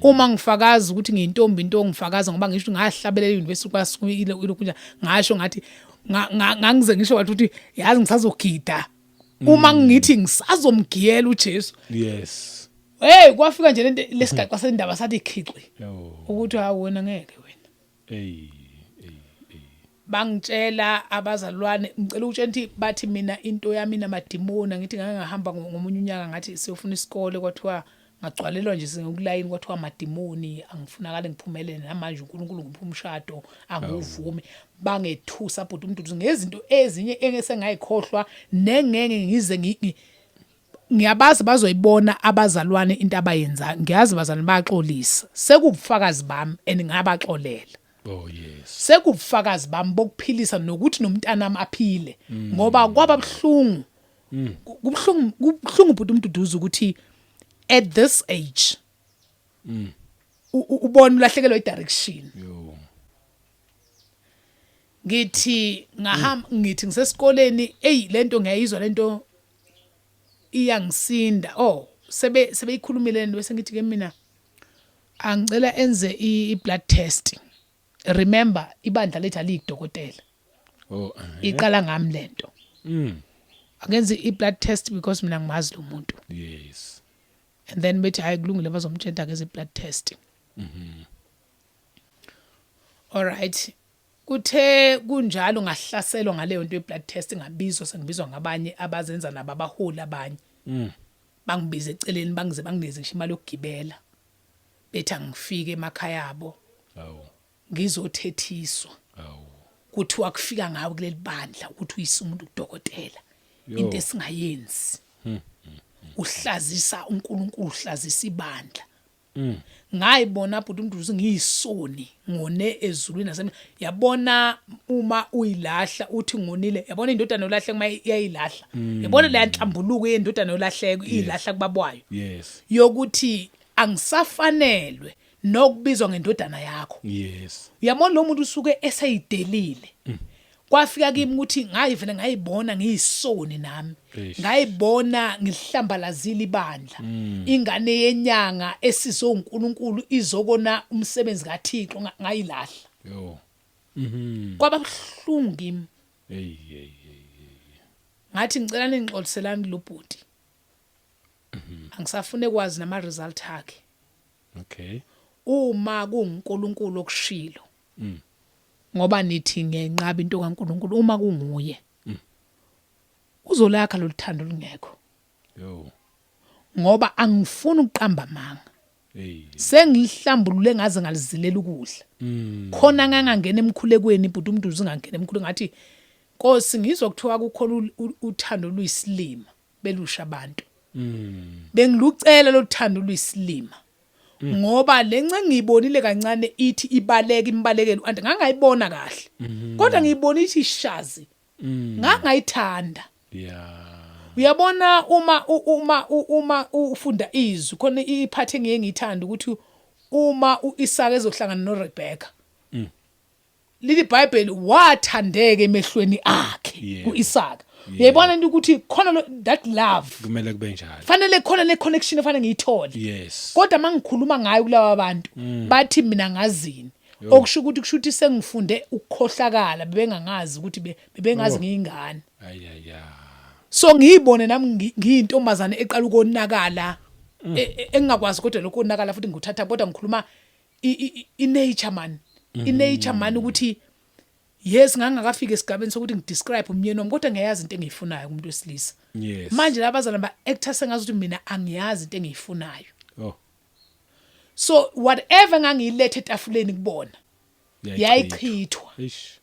uma ngifakaza ukuthi ngiyintombi into, ngifakaza ngoba ngisho ngahlabelela e-university kwasukile ilokhu nje, ngasho ngathi ngangize ngisho wathi ukuthi yazi ngisazogida uma ngithi ngisazomgiyela uJesu. Hey, kwafika nje lento lesigaxa sendaba sathi khiqi Yo. ukuthi hawu, wena ngeke wena. Ey. Bangitshela abazalwane, ngicela ukutshela ukuthi bathi mina into yami namadimoni, ngithi ngake ngahamba ngomunye unyaka, ngathi siyofuna isikole, kwathiwa ngagcwalelwa nje singokulayini, kwathiwa amadimoni, angifunakala ngiphumelele namanje, uNkulunkulu ngipha umshado anguvumi. Bangethusa bhuti uMduduzi ngezinto ezinye engesengayikhohlwa nengeke ngize ngiyabazi bazoyibona abazalwane into abayenza. Ngiyazi bazalwane baxolisa, sekubufakazi bami and ngabaxolela. Oh yes. Sekubufakazi bami bokuphilisa nokuthi nomntanami aphile, ngoba kwaba buhlungu, kubuhlungu, kubuhlungu bhuti uMduduzi ukuthi at this age ubona ulahlekelwa i-direction. Yo. Ngithi ngahamba, ngithi ngisesikoleni, hey, lento ngiyayizwa, lento iyangisinda, oh, sebeyikhulumile lento, bese ngithi ke mina angicela enze i-blood test. Remember, ibandla lethu aliyidokotela. Oh. Iqala ngami lento. Angenze i-blood test because mina ngimazi lo muntu. And then bethi hayi, kulungile, bazomtshela akeze i-blood test. Alright, kuthe kunjalo ngahlaselwa ngaleyo nto ye-blood test, ngabizwa, sengibizwa ngabanye abazenza nabo abaholi abanye. Bangibiza eceleni, bangize banginikeze ngisho imali yokugibela, bethi angifike emakhaya abo Awu. ngizothethiswa. Awu. Kuthiwa kufika ngawe kuleli bandla ukuthi uyise umuntu kudokotela. Yo. Into esingayenzi, uhlazisa uNkulunkulu, uhlazisa ibandla. Ngayibona bhuti uMduduzi ngiyisoni, ngone ezulwini nasem yabona uma uyilahla uthi ngonile, yabona indodana yolahleko uma iyayilahla, yabona leya nhlambuluko yendodana yolahleko iyilahla kubabwayo, yokuthi angisafanelwe nokubizwa ngendodana yakho. Uyabona lo muntu usuke eseyidelile. Kwafika kimi ukuthi ngayivele ngayibona ngiyisoni nami. Eish. Ngayibona ngihlambalazile ibandla, ingane yenyanga esizwe uNkulunkulu izokona umsebenzi kaThixo, ngayilahla. Yo. Kwaba buhlungu kimi. Hey hey hey. Ngathi ngicela ningixoliselani lo bhuti, angisafune kwazi nama result akhe. Uma kunguNkulunkulu okushilo, ngoba nithi ngenqaba into kaNkulunkulu, uma kunguye uzolakha lolu thando olungekho. Yo. Ngoba angifuni ukuqamba amanga. Hey. Sengilihlambulule ngaze ngalizilela ukudla. Khona ngangangena emkhulekweni bhuti uMduduzi, ngangena emkhulekweni ngathi, Nkosi, ngizwa kuthiwa kukhona uthando luyisilima belusha abantu. Bengilucela lo thando luyisilima. Ngoba lence ngiyibonile kancane ithi ibaleka imbalekelo anti ngangayibona kahle. Kodwa ngiyibona ithi ishazi. Ngangayithanda. Uyabona uma ufunda izwi khona iphathe ngiye ngiyithanda ukuthi uma uIsaka ezohlangana noRebecca. Lili Bible wathandeka emehlweni akhe kuIsaka. Uyayibona into ukuthi khona that love. Kumele kube njalo. Fanele khona le connection efanele ngiyithole. Kodwa mangikhuluma ngayo kulaba bantu bathi mina ngazini. Okusho ukuthi kusho ukuthi sengifunde ukukhohlakala, bebengangazi ukuthi bebengazi ngiyingane. Ayaya. So ngiyibone nami ngiyintombazane eqala ukonakala, engingakwazi kodwa lokho konakala futhi ngikuthatha, kodwa ngikhuluma i-nature man, i-nature man, ukuthi yes, ngangakafika esigabeni sokuthi ngidescribe umyeni wami, kodwa ngiyayazi into engiyifunayo kumuntu wesilisa. Manje labazalwane ba-acta sengazi ukuthi mina angiyazi into engiyifunayo. So whatever ngangiyilethe etafuleni kubona yayichithwa. Eish.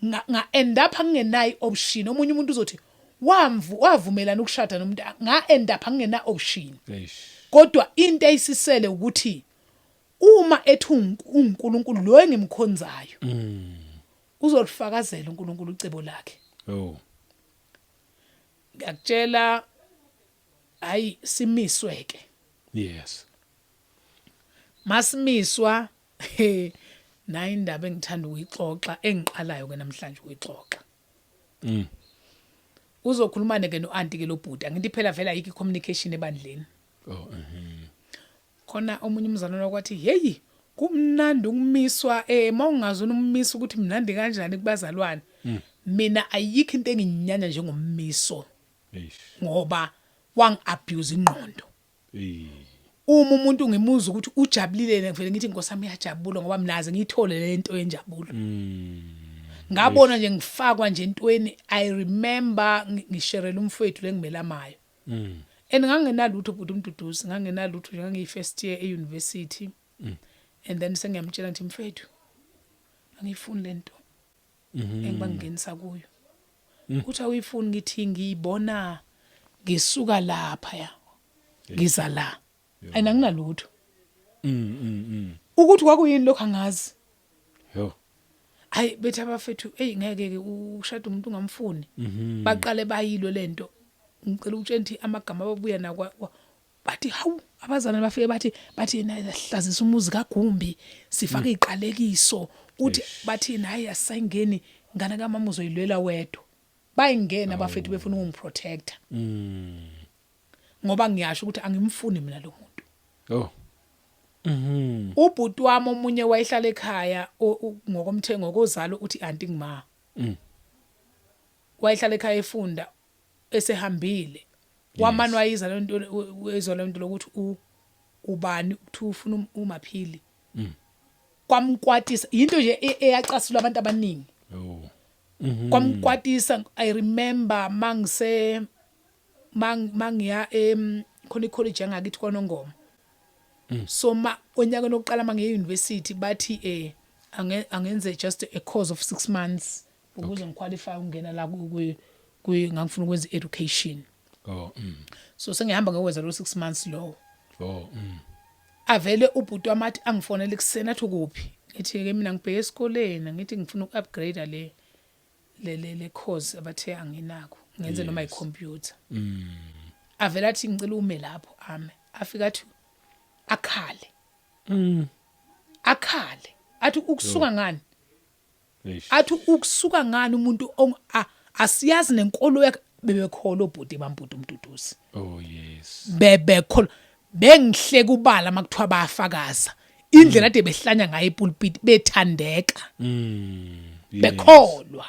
Nga end up angingenayo option. Omunye umuntu uzothi wamvu wavumelana ukushada nomuntu, nga end up angingena option. Eish. Kodwa into eyisisele ukuthi uma ethi uNkulunkulu lo engimkhonzayo, uzolifakazela uNkulunkulu ucebo lakhe. Ngiyakutshela, hayi, simiswe ke. Masimiswa, he, nayi indaba engithanda ukuyixoxa, engiqalayo ke namhlanje ukuyixoxa. Uzokhuluma ke no-auntie ke lo bhuti, angithi phela vela ayikho i-communication ebandleni. Khona omunye umzalwane wakwathi, "Hey, kumnandi ukumiswa, mawungazi ummiso ukuthi mnandi kanjani kubazalwane." Mina ayikho into enginyanya njengommiso. Eish. Ngoba wang abuse ingqondo. Ey. Uma umuntu ngimuzwa ukuthi ujabulile, ngivele ngithi inkosi yami iyajabula, ngoba minaze ngiyithole lento yenjabulo. Ngabona nje ngifakwa nje entweni. I remember ngisherela umfowethu lengimelamayo. And ngangingenalutho, bhuti uMduduzi, ngangingenalutho nje, ngangiyi first year e-university. And then sengiyamtshela ngithi, "Mfethu, angiyifuni lento engibangenisa kuyo." Uthi, "Awuyifuni?" Ngithi, "Ngiyibona ngisuka lapha ya ngiza la, ayina nginalutho." Ukuthi kwakuyini lokho angazi. Yo. Hayi, bethi abafethu, "Hey, ngeke ke ushada umuntu ungamfuni." Baqale bayilwe lento. Ngicela ukutshela ukuthi amagama ababuya nakwa bathi, hawu, abazalwane bafike bathi yena sihlazisa umuzi kaGumbi, sifake iqalekiso, uthi bathi hayi, asayingeni ngane kamama, uzoyilwela wedwa. Bayingena abafethu befuna ukungiprotecta. Ngoba ngiyasho ukuthi angimfuni mina lo muntu. Ubhuti wami omunye wayehlala ekhaya ngokomthengo kozalo, uthi anti ngima. Wayehlala ekhaya efunda, esehambile. Wamane wayiza lento, wezwa lento lokuthi ubani uthi ufuna umaphili. Kwamkwatisa, into nje eyacasula abantu abaningi. Kwamkwatisa. I remember mangise mangiya khona icollege yangakithi kwaNongoma. So ma onyakeni oqala mangiye university, bathi angenze just a course of 6 months ukuze ngiqualify ukungena la ku ngangifuna ukwenza education. So sengihamba ngokwenza lo 6 months lo. Avele ubhuti wami athi angifonele ekuseni, athi, "Ukuphi?" Ngithi ke mina ngibheke esikoleni, ngithi ngifuna uku-upgrade le course abathe anginakho, ngenze noma i-computer. Avele athi, "Ngicela ume lapho." Ame, afika athi akhale. Akhale athi, "Ukusuka ngani?" Eish. Athi, "Ukusuka ngani umuntu asiyazi nenkolo yakhe?" Bebekholwa obhuti bambhuti uMduduzi. Oh yes. Bebekholwa, bengihleka ubala makuthiwa bayafakaza, indlela ade behlanya ngayo epulpit, bethandeka. Bekholwa.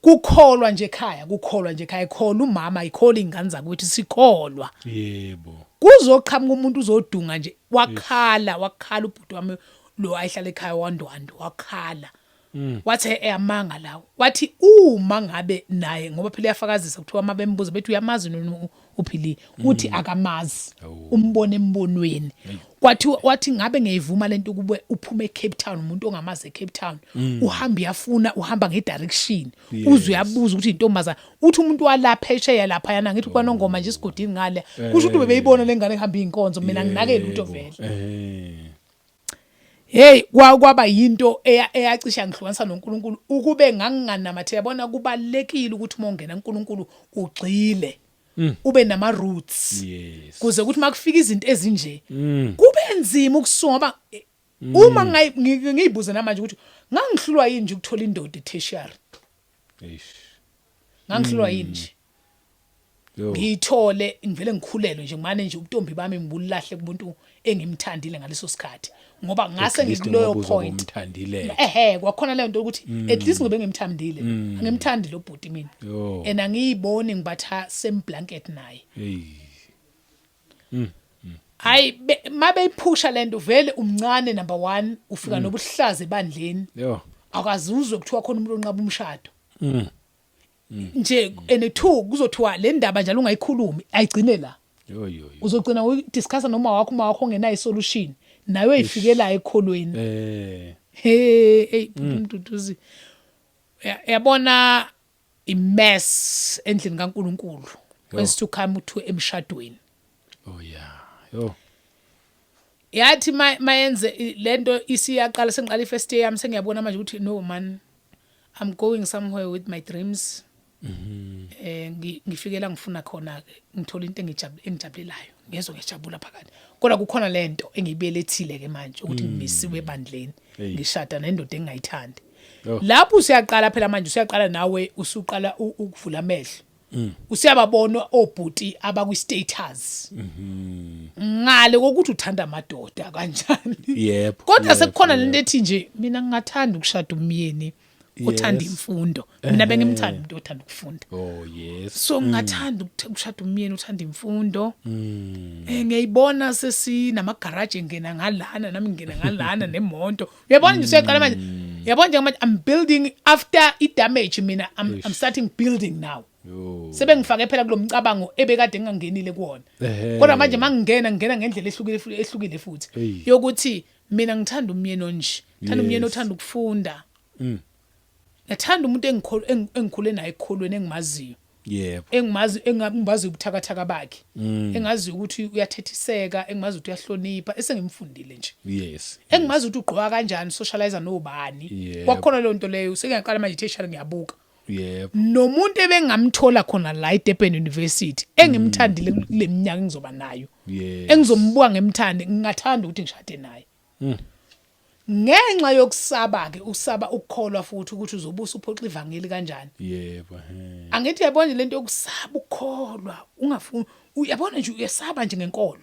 Kukholwa nje ekhaya, kukholwa nje ekhaya, ikholwa umama, ikholwa ingane zakwethu, sikholwa. Kuzoqhamuka umuntu uzodunga nje. Wakhala, wakhala ubhuti wami lo ayihlala ekhaya wandwandwe, wakhala. Wathi eyamanga lawo. Wathi uma ngabe naye, ngoba phela uyafakazisa, kuthiwa uma bembuza bethi uyamazi noma uphili, uthi akamazi. Umbone embonweni. Kwathi wathi ngabe ngiyivuma lento kube uphume eCape Town, umuntu ongamazi eCape Town, uhamba uyafuna, uhamba ngedirection, uze uyabuza ukuthi intombazana, uthi umuntu walapha phesheya lapha yana, ngithi kwaNongoma nje isigodini ngale, kusho ukuthi bebeyibona lengane ihamba inkonzo, mina nginake lutho vele. Hey, kwaba yinto eyacisha ngihlukanisa noNkulunkulu ukube nganginganamathela. Yabona, kubalekile ukuthi uma ungena uNkulunkulu ugxile, ube nama roots. Kuze ukuthi makufika izinto ezinje kube nzima ukusuka, ngoba uma ngiyibuze namanje ukuthi Ngangihlulwa yini nje ukuthola indoda e-tertiary? Eish. Ngangihlulwa yini nje? Yo. Ngiyithole, ngivele ngikhulelwe nje, ngimane nje ubuntombi bami ngibulahle kumuntu engimthandile ngaleso sikhathi, ngoba ngase At least ngikuloyo ngoba uzobe point. umthandile. Ehe, kwakhona leyo nto ukuthi at least ngibe ngimthandile. Angimthandi lo bhuti mina. Yo. And angiyiboni ngibatha same blanket naye. Hey. Hayi, mabeyiphusha lento, vele umncane, number 1, ufika nobuhlaza ebandleni. Yo. Akazuzwe kuthiwa khona umuntu onqaba umshado nje, and two, kuzothiwa le ndaba njalo ungayikhulumi, ayigcine la. Yo yo yo. Uzogcina uyidiscussa noma wakho, uma wakho ongenayo isolution, nawe uyifikelayo ekholweni. Hey hey, Mduduzi, yabona imess endlini kaNkuluNkulu when to come to emshadweni. Oh yeah. Yo. Yathi mayenze lento isiyaqala, sengiqala ifirst year yami, sengiyabona manje ukuthi no man, I'm going somewhere with my dreams. Ngifikela ngifuna khona ke, ngithola into engijabulelayo, ngezwe ngijabula phakathi, kodwa kukhona lento engiyibelethile ke manje ukuthi ngimisiwe ebandleni, Hey. ngishada nendoda engingayithandi. Oh. Lapho usiyaqala phela manje, usiyaqala nawe, usuqala ukuvula amehlo, usiyababona obhuti abakwi status ngale kokuthi uthanda amadoda kanjani. Kodwa sekukhona lento ethi nje mina ngingathanda ukushada umyeni othanda imfundo. Mina bengimthanda umuntu othanda ukufunda. Oh yes. So ngingathanda ukushada umyeni othanda imfundo. Ngiyayibona sesinamagaraji, ngena ngalana nami ngena ngalana nemonto, uyabona nje, usiyaqala manje, uyabona nje manje I'm building after i damage mina. I'm starting building now. Yo. Sebengifake phela kulomcabango ebekade ngingangenile kuwona. Kodwa manje mangingena, ngingena ngendlela ehlukile ehlukile futhi Hey. yokuthi mina ngithanda umyeni onje, ngithanda umyeni othanda ukufunda. Ngathanda umuntu engikhule naye ekholweni, engimaziyo, engimazi, engimazi ubuthakathaka bakhe, engazi ukuthi uyathethiseka, engimazi ukuthi uyahlonipha, esengimfundile nje, engimazi ukuthi ugqoka kanjani, socialize nobani. Kwakhona leyo nto leyo, sengiyaqala manje tertiary, ngiyabuka nomuntu ebengamthola khona la eDurban University, engimthandile kule minyaka engizoba nayo, engizombuka ngemthande, ngingathanda ukuthi ngishade naye. Ngenxa yokusaba ke, usaba ukukholwa futhi ukuthi uzobusa uphoxa ivangeli kanjani. Yebo he. Angithi uyabona nje lento yokusaba ukukholwa, ungafuni, uyabona nje, uyesaba nje ngenkolo.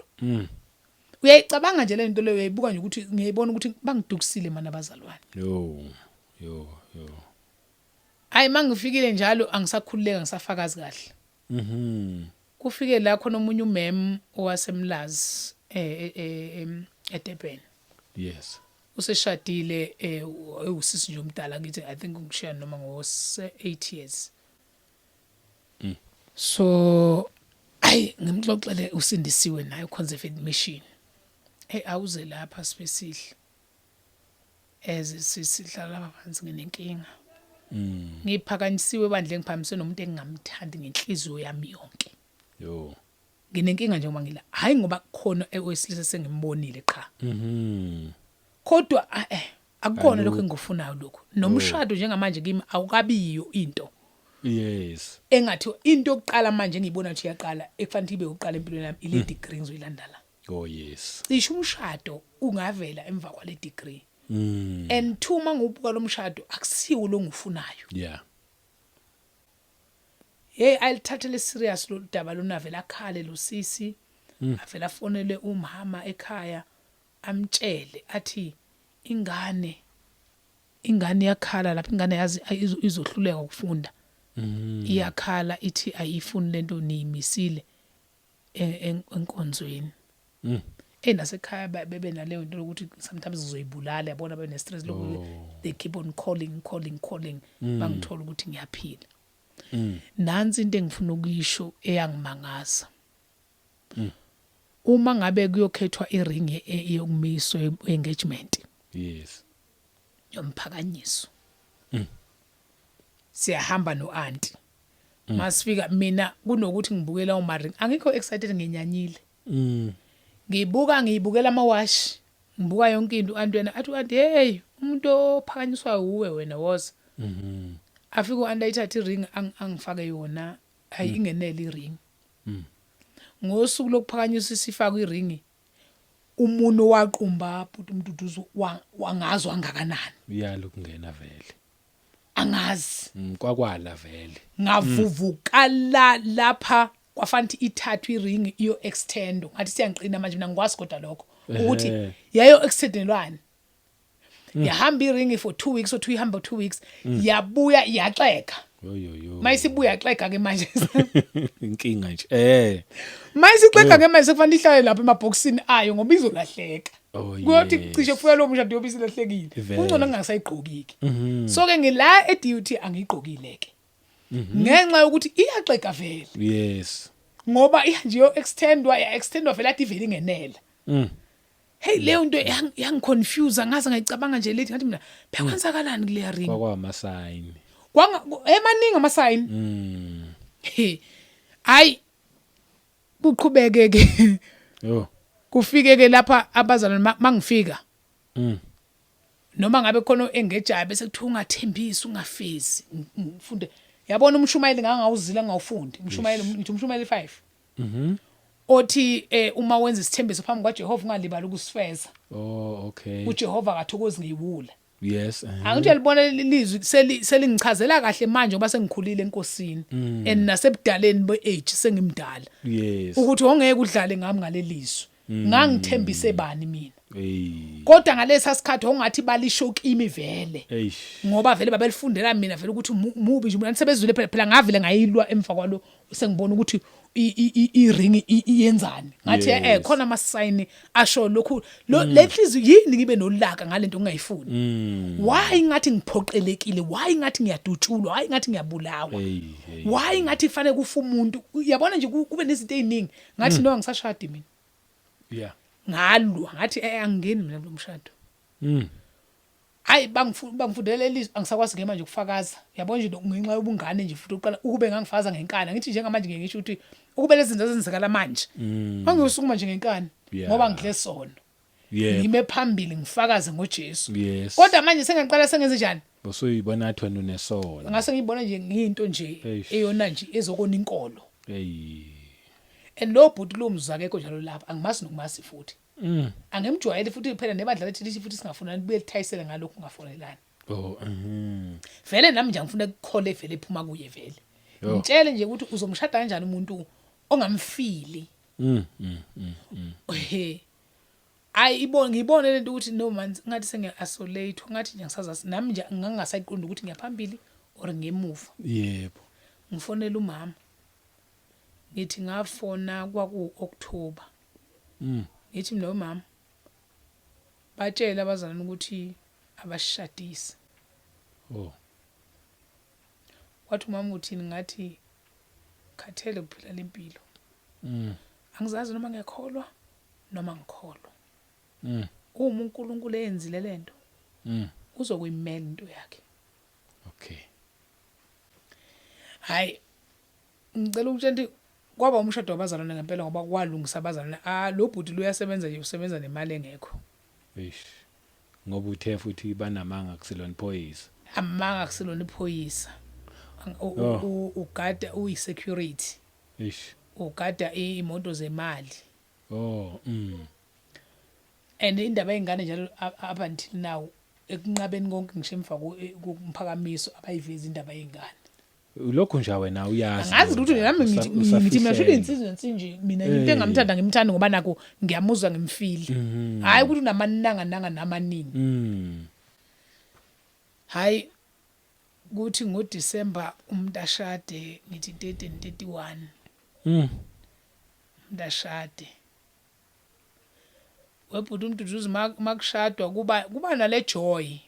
Uyayicabanga nje lento leyo, uyayibuka nje ukuthi ngiyayibona ukuthi bangidukisile mana abazalwane. Yo. Yo yo. Hayi, mangifikile njalo angisakhululeka, ngisafakazi kahle. Kufike la khona omunye umem owasemlazi eDurban. Useshadile, usisi nje omdala ngithi, I think ngishiya noma ngo 8 years. So ayi, ngimxoxele, usindisiwe naye, ukhonze Faith Mission. Hey, awuze lapha sibesihle as sihlala lapha phansi, nginenkinga. Ngiphakanyisiwe ebandleni, ngiphakamise nomuntu engingamthandi ngenhliziyo yami yonke. Yo. Nginenkinga njengoba ngila, hayi ngoba kukhona owesilisa sengimbonile qha. Kodwa akukhona lokho engikufunayo lokho. Nomshado njengamanje kimi awukabiyo into engathi into yokuqala manje engiyibona ukuthi iyaqala, ekufanele ibe uqala empilweni yami, ile degree ngizoyilanda la. Oh yes. Cishe umshado ungavela emva kwale degree. And two, mangubuka lo mshado akusiwo lo ngifunayo. Hey, ayilithathele serious lo daba lona, vela akhale lo sisi, avela afonele umama ekhaya, amtshele athi ingane yakhala lapha, ingane yazi izohluleka ukufunda. Iyakhala ithi ayifuni lento niyimisile enkonzweni. Nasekhaya bebe naleyo nto ukuthi sometimes ngizoyibulala, yabona, bene stress lokhu, they keep on calling, calling, calling, bangithola ukuthi ngiyaphila. Nansi into engifuna ukuyisho eyangimangaza. Uma ngabe kuyokhethwa iring yokumiswa engagement, yomphakanyiswa, siyahamba no-auntie. Masifika mina, kunokuthi ngibukela umaring, angikho excited, ngenyanyile. Ngibuka, ngiyibukela amawashi, ngibuka yonke into. Auntie wena athi, auntie, hey, umuntu ophakanyiswayo uwe wena, woza. Afike u-auntie ayithathe iring, angifake yona, hayi, ingenele iring. Ngosuku lokuphakanyiswa isifakwe iring. Umuntu waqumba bhuti uMduduzi wangazwa kangakanani. Uyala ukungena vele. Angazi. Kwakwala vele. Ngavuvukala lapha kwafanele ithathwe iring iyo extend, ngathi siyangiqina manje mina, ngikwazi kodwa lokho ukuthi yayo extendelwani. Yahamba iring for 2 weeks or 2, ihamba 2 weeks, yabuya yaxeka. Yo yo yo. Mayisibuya yaxeka ke manje. Inkinga nje. Mayisixega ke manje, sekufanele ihlale lapha emabhokisini ayo ngoba izolahleka. Kuyothi cishe kufika lo mshado yobe isilahlekile. Kungcono ngingasayigqoki ke. So ke ngila e-DUT angiyigqokile ke ngenxa yokuthi iyaxega vele. Ngoba ihanje yo extendwa, ya extendwa vele, athi ivele ingenela. Hey, leyo nto yangiconfuse, ngaze ngayicabanga nje lethi, ngathi mina bekwenzakalani kuleya ring. Kwakwama sign. Kwanga emaningi ama sign. He, hayi, kuqhubeke ke. Kufike ke lapha abazalwane, mangifika noma ngabe khona engejayo, bese kuthiwa ungathembisi, ungafezi. Ngifunde, yabona, umshumayeli ngangawuzila, ngawufundi umshumayeli, ngithi umshumayeli 5 othi uma wenza isithembiso phambi kwaJehova ungalibali ukusifeza. Oh, okay. uJehova akathokozi ngeyiwula. Yes. Angitshela, libona lizwi selingichazela kahle manje ngoba sengikhulile enkosini and nasebudaleni be-age, sengimdala, ukuthi ongeke udlale ngami ngalelizwi. Ngangithembise bani mina? Hey. Kodwa ngalesa sikhathi ongathi balisho kimi vele, Eish. ngoba vele babelifundela mina vele ukuthi mubi nje mina. Sebezwile phela, phela ngavele ngayilwa emva kwalo, sengibona ukuthi i-ring iyenzani. Ngathi khona ama sign asho lokhu lo, le nhliziyo yini ngibe nolaka ngalento ngingayifuni? Why ngathi ngiphoqelekile? Why ngathi ngiyadutshulwa? Why ngathi ngiyabulawa? Hey, hey. Why ngathi fanele kufa umuntu? Uyabona nje, kube nezinto eziningi. Ngathi no, angisashadi mina. Ngalwa, ngathi angingeni mina kulo mshado. Hayi, bangifundela lelizwi, angisakwazi ke manje ukufakaza, yabona nje, ngenxa yobungane nje futhi uqala ukube ngangifakaza ngenkani. Ngithi njengamanje ngeke ngisho ukuthi ukube lezi zinto zenzekala manje, ngangiyosukuma nje ngenkani ngoba ngidle sono, ngime phambili ngifakaze ngoJesu. Kodwa manje sengaqala sengenze njani? Bosuyibona athi wena unesono. Ngase ngiyibona nje ngiyinto nje eyona nje ezokona inkolo. Hey. And lo bhuti lo mzakekho njalo lapha, angimazi nokumazi futhi. Angimjwayeli futhi phela, nebandla lethu lithi futhi singafunani, libuye lithayisele ngalokhu ungafonelani. Vele nami nje angifuna ukukhole vele ephuma kuye vele. Ngitshele nje ukuthi uzomshada kanjani umuntu ongamfili. Ehe. Ayi, ibone, ngibone lento ukuthi no man, ngathi sengiya isolate, ngathi nje ngisazazi nami nje, ngangasayiqonda ukuthi ngiyaphambili or ngemuva. Ngifonela umama. Ngithi ngafona kwaku October. Ngithi mina, mama, batshela abazalwane ukuthi abashadise. Wathi umama, uthini? Ngathi khathele kuphila lempilo. Angizazi noma ngiyakholwa noma ngikholwa. Uma uNkulunkulu eyenzile lento, uzokuyimela into yakhe. Hayi, ngicela ukutshela ukuthi kwaba umshado wabazalwane ngempela, ngoba kwalungisa abazalwane. Ah, lo bhuti lo uyasebenza nje, usebenza nemali engekho. Eish. Ngoba uthe futhi banamanga, kusilona iphoyisa. Amanga, kusilona iphoyisa. Ugada, uyi-security. Eish. Ugada imoto zemali. And indaba yengane njalo, up until now, ekunqabeni konke, ngisho emva kumphakamiso, abayivezi indaba yengane. Lokhu nje wena uyazi. Angazi lutho nje nami. Ngithi mina shuthi Usafihlele. insizwa ensinje mina, into engamthanda ngimthanda ngoba nakho ngiyamuzwa, ngimfili, hayi ukuthi unamananga nanga namaningi. Hayi, kuthi ngoDecember umuntu ashade, ngithi 30 and 31. Umuntu ashade, webhuti uMduduzi, makushadwa kuba nale joy.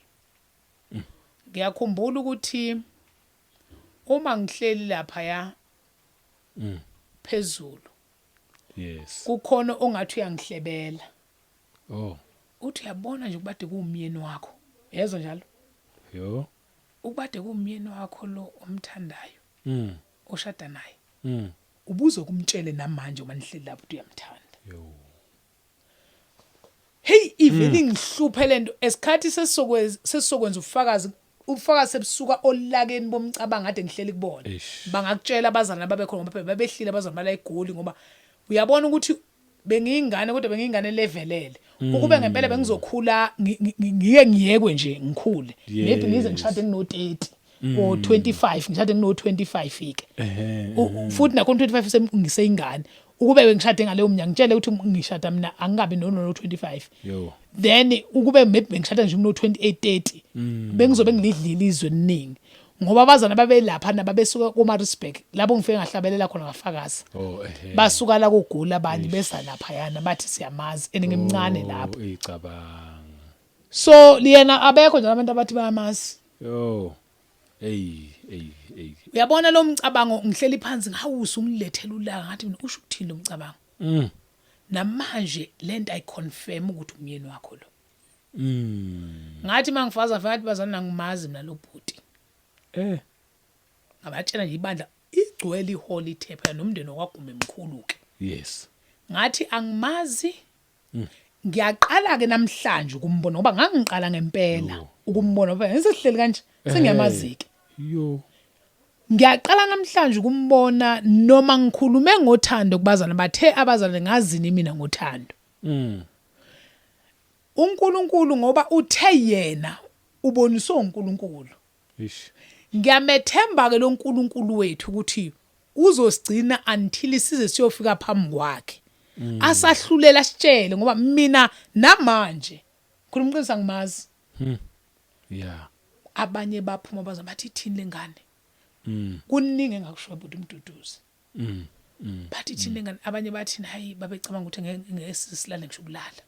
Ngiyakhumbula ukuthi uma ngihleli lapha ya phezulu, kukhona ongathi uyangihlebela. Uthi uyabona nje ukubade kuwumyeni wakho, yezwa njalo. Yo. Ukubade kuwumyeni wakho lo omthandayo, oshada naye, ubuzokumtshele namanje uma nihleli lapho ukuthi uyamthanda. Yo. Hey, ivele ingihluphe lento esikhathi sesizokwenza ubufakazi, ubufakazi sebusuka olakeni bomcabango kade ngihleli kubona. Eish. Bangakutshela abazalwane babe khona, ngoba phela babehlile abazalwane bala eGoli, ngoba uyabona ukuthi Bengiyingane, kodwa bengiyingane levelele. Ukube ngempela bengizokhula, ngike ngiyekwe nje ngikhule, maybe ngize ngishade ngino 30 or 25, ngishade ngino 25 ke. Futhi nakho 25 ngiseyingane. Ukube bengishade ngaleyo minyaka, ngitshele ukuthi ngishada mina angikabi no 25, then ukube maybe bengishada nje ngino 28, 30, bengizobe ngilidlile izwe eliningi, ngoba abazana babelapha nababesuka koMaritzburg, lapho ngifike ngahlabelela khona, ngafakaza. Oh ehe. Basuka la kugula abanye, besa laphayana, bathi siyamazi and ngimncane lapho. Icabanga. So liyena abekho nje abantu abathi bayamazi. Yo. Hey, hey, hey. Uyabona lo mcabango, ngihleli phansi, ngawusa ungilethela ulaka, ngathi mina usho ukuthini lo mcabango? Namanje lento ayiconfirm ukuthi umyeni wakho lo. Ngathi mangifaza, ngathi bazana, ngimazi mina lo bhuti. Ngabatshela nje ibandla igcwele, ihall ithe phela nomndeni wakwaGume emkhulu ke. Ngathi angimazi, ngiyaqala ke namhlanje ukumbona, ngoba ngangiqala ngempela ukumbona, ngoba ngisesihleli kanje sengiyamazi ke. Yo. Ngiyaqala namhlanje ukumbona, noma ngikhulume ngothando kubazana, bathe abazalwane ngazini mina ngothando. uNkulunkulu, ngoba uthe yena uboniswe uNkulunkulu. Ish. Ngiyamethemba ke lo nkulunkulu wethu ukuthi uzosigcina until size siyofika phambi kwakhe, asahlulela, sitshele, ngoba mina namanje khuluma iqiniso, angimazi. Abanye baphuma baza bathi ithini lengane? Kuningi engakusho bhuti uMduduzi. Bathi ithini lengane? Abanye bathi hayi, babecabanga ukuthi ngeke ngeke sisilale ngisho ukulala,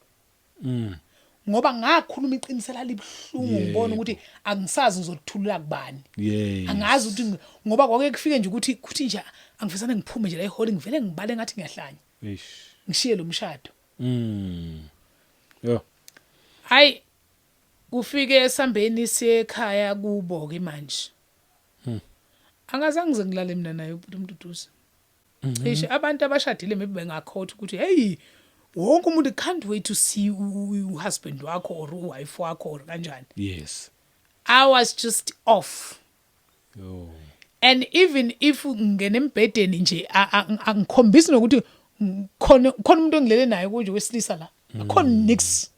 ngoba ngakhuluma iqiniso lalibuhlungu, ngibona ukuthi angisazi ngizothulula kubani. Angazi ukuthi ngoba kwake kufike nje ukuthi kuthi nje angifisane ngiphume nje la ehall, ngivele ngibale ngathi ngiyahlanya, ngishiye lo mshado. Yo. Hayi, kufike esambeni siye ekhaya kubo ke manje. Angazange ngize ngilale mina naye ubhuti uMduduzi. Cishe abantu abashadile maybe bengakhotha ukuthi hey, wonke umuntu can't wait to see uhusband wakho or uwife wakho or kanjani. I was just off. Yo. And even if ngingena embhedeni nje, angikhombisi nokuthi khona khona umuntu engilele naye kunje wesilisa la. Akhona nix.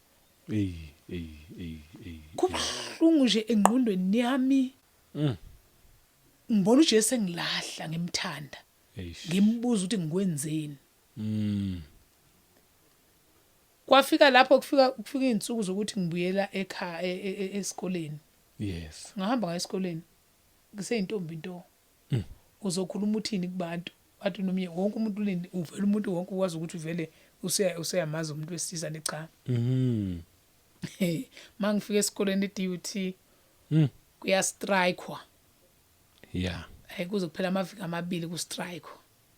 Ey, ey, ey, ey. Kubuhlungu nje engqondweni yami. Ngibona uJesu engilahla ngimthanda. Eish. Ngimbuza ukuthi ngikwenzeni. Kwafika lapho kufika izinsuku zokuthi ngibuyela ekhaya, esikoleni. Ngahamba ngaya esikoleni. Ngiseyintombi into. Uzokhuluma uthini kubantu? Bathi nomye wonke umuntu ulindi uvela, umuntu wonke ukwazi ukuthi uvele useyamazi umuntu wesilisa ne cha. Mangifika esikoleni eDUT, kuya strikewa. Hayi, kuze kuphela amaviki amabili ku strike.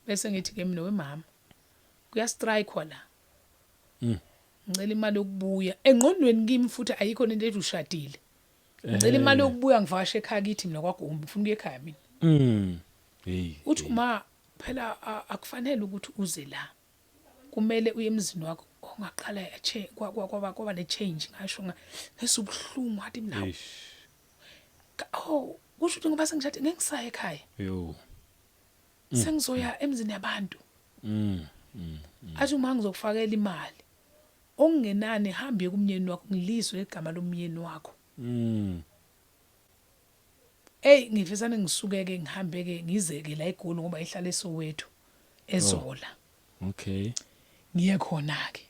Bese ngithi ke mina, wemama, kuya strikewa la. Ngicela imali yokubuya. Engqondweni kimi futhi ayikho lento ethi ushadile. Ngicela imali yokubuya ngivakashe ekhaya kithi mina kwaGumbi, ngifuna ukuya ekhaya mina. Hey. Uthi uma phela akufanele ukuthi uze la. Kumele uye emzini wakho. Ongaqala yache kwaba ne change, ngasho ngesubuhlungu, wathi mina, oh, kusho ukuthi ngoba sengishade ngeke ngisaya ekhaya. Yo. Sengizoya emzini yabantu. Athi uma ngizokufakela imali okungenani, hambe kumnyeni wakho, ngilizwe igama lomyeni wakho. Ey, ngifisane ngisuke ke, ngihambe ke, ngize ke la eGoli, ngoba ihlala eSoweto, eZola. Ngiye khona ke.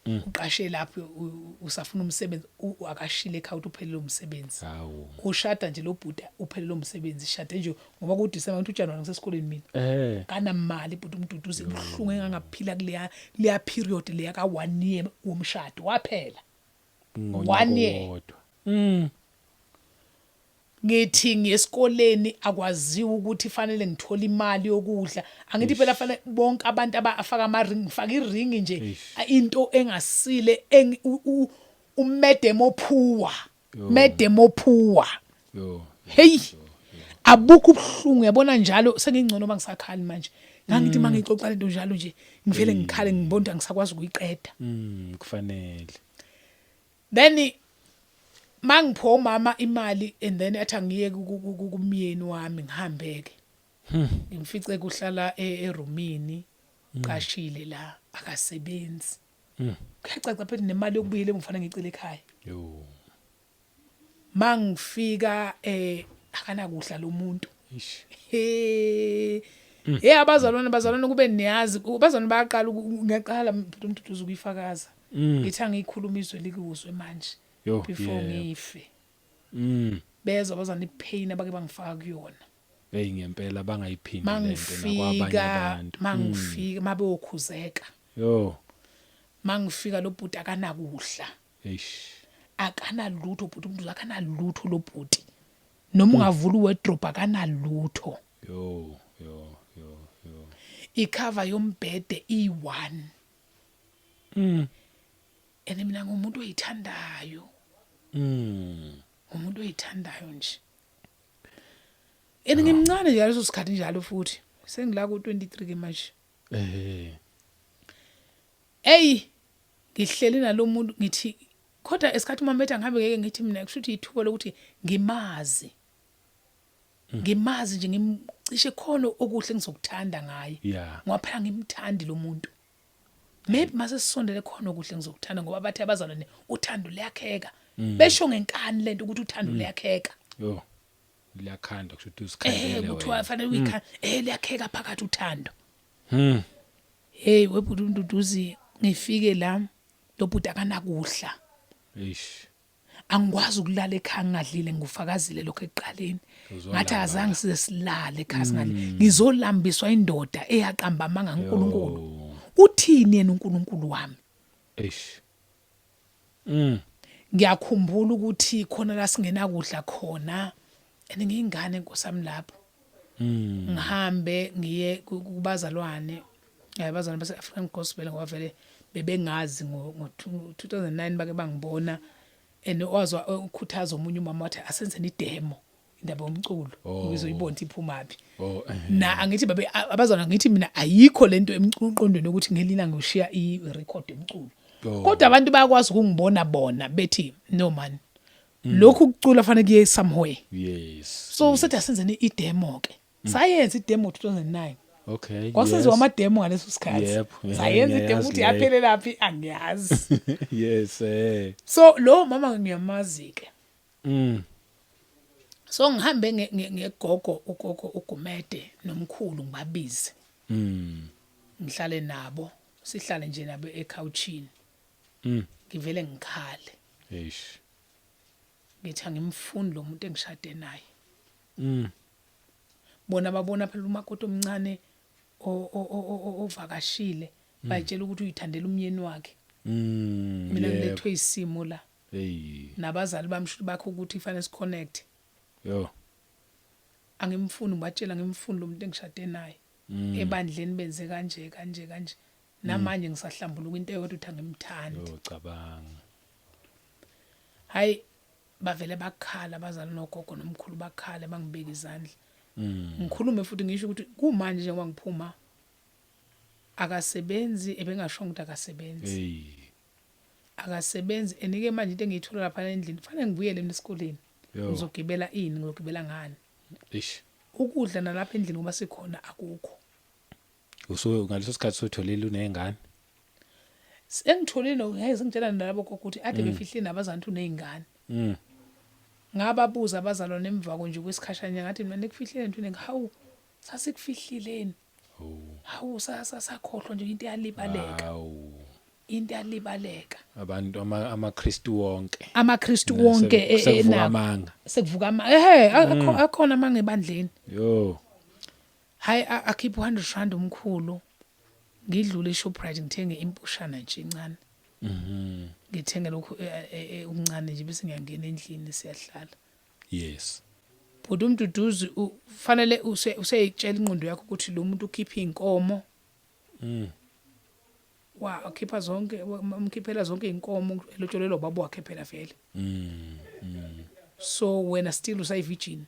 Uqashe lapho, usafuna umsebenzi, akashile ekhaya ukuthi uphelele umsebenzi. Hawu. Ushada nje lo bhuti, uphelele umsebenzi, shade nje ngoba ku December, ngithi uJanuary ngisesikoleni mina. Kanamali bhuti uMduduzi, ubuhlungu engangaphila kuleya period leya ka 1 year womshado waphela. One year. Ngonyaka wodwa. Ngithi ngiyesikoleni, akwaziwa ukuthi fanele ngithole imali yokudla, angithi phela fanele bonke abantu abafaka ama ring, ngifaka iring nje. Into engasile, umedem ophuwa, medem ophuwa. Yo. Hey, abukho ubuhlungu, yabona njalo sengingcono bangisakhali manje. Ngangithi mangixoxa lento njalo nje ngivele ngikhale, ngibona ukuthi angisakwazi ukuyiqeda. Kufanele. Then mangipho umama imali and then athi angiye kumyeni wami, ngihambeke, ngimfice kuhlala erumini, qashile la. Akasebenzi. Kuyacaca phela nemali yokubuyela ngifanele ngicele ekhaya. Yo. Mangifika akanakudla lo muntu. Ish. He. Hey abazalwane, bazalwane, kube niyazi abazalwane bayaqala ngiyaqala uMduduzi ukuyifakaza. Ngithi angiyikhuluma izwe likuzwe manje Yo, before ngife. Bezwa abazalwane ipain abake bangifaka kuyona. Hey, ngempela bangayiphindi lento nakwabanye Mangifika abantu. mangifika mabeyokhuzeka. Yo. Mangifika lo bhuti akanakudla. Eish. Akanalutho bhuti umuntu, akanalutho lo bhuti. Noma ungavula uwardrobe akanalutho. Yo, yo, yo, yo. Icover yombhede i1. Ene mina ngumuntu oyithandayo. Umuntu oyithandayo nje. Ene ngimncane nje leso sikhathi njalo futhi. Sengila ku 23 ke manje. Ey, ngihleli nalomuntu ngithi kodwa esikhathi uma metha ngihambe ngeke ngithi mina kusho ukuthi ithuba lokuthi ngimazi. Ngimazi nje ngimcishe khona okuhle ngizokuthanda ngaye. Ngoba phela ngimthandi lo muntu. Maybe mase sisondele khona okuhle ngizokuthanda, ngoba bathe abazalwane uthando liyakheka. Besho ngenkani lento ukuthi uthando liyakheka. Yo. Liyakhanda kusho ukuthi usikhandele Kuthiwa wena. fanele uyikhanda. Liyakheka phakathi uthando. Hey webhuti uMduduzi, ngifike la lo bhuti akanakudla. Eish. Angikwazi ukulala ekhaya ngingadlile, ngufakazile lokho ekuqaleni. Uzolamba Ngathi azange la. size silale ekhaya singadlile. Ngizolambiswa indoda eyaqamba amanga ngoNkulunkulu. Yo. Uthini yena uNkulunkulu wami? Eish. Ngiyakhumbula ukuthi khona la singena kudla khona. And ngiyingane nkosami lapho. Ngihambe ngiye kubazalwane. Abazalwane base African Gospel ngoba vele bebengazi ngo 2009 bake bangibona. And wazwa ukhuthaza omunye umama wathi asenzeni idemo indaba yomculo ngizoyibona ukuthi iphuma phi. Na angithi babe abazalwane ngithi mina ayikho lento emqondweni ukuthi ngelina ngiyoshiya i-record yomculo. Kodwa abantu bayakwazi ukungibona bona bethi no man, lokhu kucula fanele kuye somewhere. So usethi asenzeni idemo ke. Sayenza idemo 2009. Kwasenziwa ama demo ngaleso sikhathi. Sayenza idemo Ngiyayazi ukuthi leyo. yaphelela phi angiyazi. Yes. So lo mama ngiyamazi ke. So ngihambe ngegogo ugogo uGumede nomkhulu ngibabize. Ngihlale nabo, sihlale nje nabo ecouchini. Ngivele ngikhale. Eish. Ngithi angimfuni lo muntu engishade naye. Bona babona phela umakoti omncane ovakashile, bayitshela ukuthi uyithandela umyeni wakhe. Mina ngilethwe isimo la. Hey. Nabazali bami shuthi bakho ukuthi kufanele siconnect. Yo. Angimfuni, ngibatshela ngimfuni lo muntu engishade naye. Ebandleni benze kanje kanje kanje. Namanje ngisahlambuluka into eyodwa ukuthi angimthandi. Yo, cabanga. Hayi bavele bakhala abazali nogogo nomkhulu bakhala bangibeka izandla. Ngikhulume futhi ngisho ukuthi kumanje njengoba ngiphuma akasebenzi, ebengashongo ukuthi akasebenzi. Hey. Akasebenzi enike manje into engiyithola lapha endlini fanele ngibuyele mina esikoleni. Yo. Ngizogibela ini, ngizogibela ngani? Eish. Ukudla nalapha endlini ngoba sikhona akukho. Usu ngaleso sikhathi sotholile unezingane? Engitholile no ngeke sengitshela nalabo gogo ukuthi ade befihlile nabazali ukuthi unezingane. Ngababuza abazalwane emva konje kwesikhashana ngathi mina nikufihlile ntweni, hawu sasikufihlileni. Hawu sakhohlwa nje into yalibaleka. Hawu. Into yalibaleka. Abantu amaKristu wonke. AmaKristu wonke Sekuvuka enabo. amanga. Sekuvuka ama. Ehhe, akhona amanga ebandleni. Yo. Hayi, akhipha 100 rand umkhulu. Ngidlule eShoprite ngithenge impushana nje encane. Ngithenge lokhu okuncane nje bese ngiyangena endlini siyahlala. Yes. Bhuti uMduduzi fanele useyitshela ingqondo yakho ukuthi lo muntu ukhipha inkomo. Wa ukhipha zonke, umkhiphela zonke inkomo elotsholelwa ubaba wakhe phela vele. So wena still usayi virgin.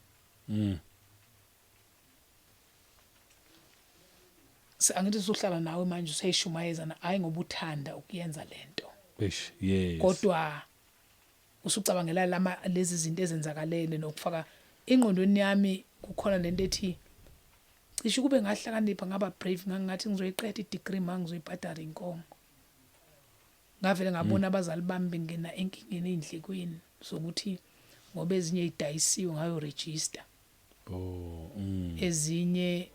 Angithi usuhlala nawe manje useyishumayeza na hayi ngoba uthanda ukuyenza lento. Eish, yes. Kodwa usucabangela lama lezi zinto ezenzakalele nokufaka ingqondweni yami kukhona lento ethi Cishe kube ngahlakanipha, ngaba brave, ngangathi ngizoyiqeda i-degree, ma ngizoyibhadara inkomo. Ngavele ngabona abazali bami bengena enkingeni ey'ndlekweni zokuthi ngoba ezinye idayisiwe ngayo register. Oh. Ezinye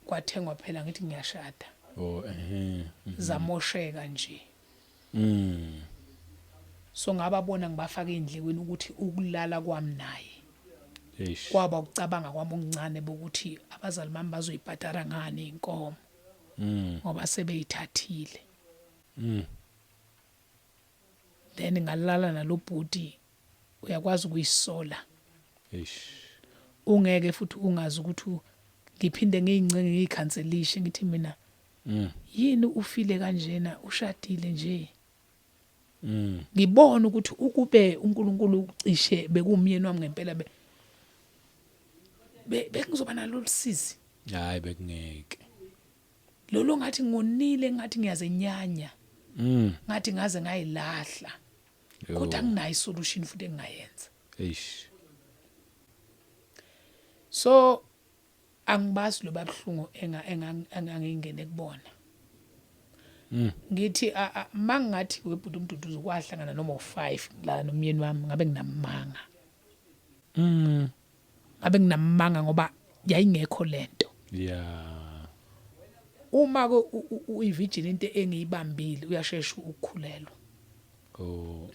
kwathengwa phela, ngithi ngiyashada. Oh eh. Zamosheka nje. So ngababona ngibafaka endlekweni ukuthi ukulala kwami naye Eish. kwaba ukucabanga kwami okuncane bokuthi abazali bami bazoyibhadara ngani inkomo ngoba sebeyithathile. Then ngalala nalobhuti, uyakwazi ukuyisola. Eish. Ungeke futhi ungazi ukuthi ngiphinde ngiyincenge, ngiyikhanselishe, ngithi mina yini ufile kanjena, ushadile nje. Ngibona ukuthi ukube uNkulunkulu ucishe bekumyeni wami ngempela, be bengizoba nalo sizi. Hayi, bekungeke. Lolo ngathi ngonile, ngathi ngiyazenyanya, ngathi ngaze ngayilahla, kodwa anginayo isolution futhi engingayenza. Eish. So angibazi lo babhlungu enga engangingene kubona. Ngithi mangathi webhuti uMduduzi kwahlangana noma u5 la nomyeni wami, ngabe nginamanga. Ngabe nginamanga ngoba yayingekho lento. Uma ke uyi-virgin, into engiyibambile, uyashesha ukukhulelwa.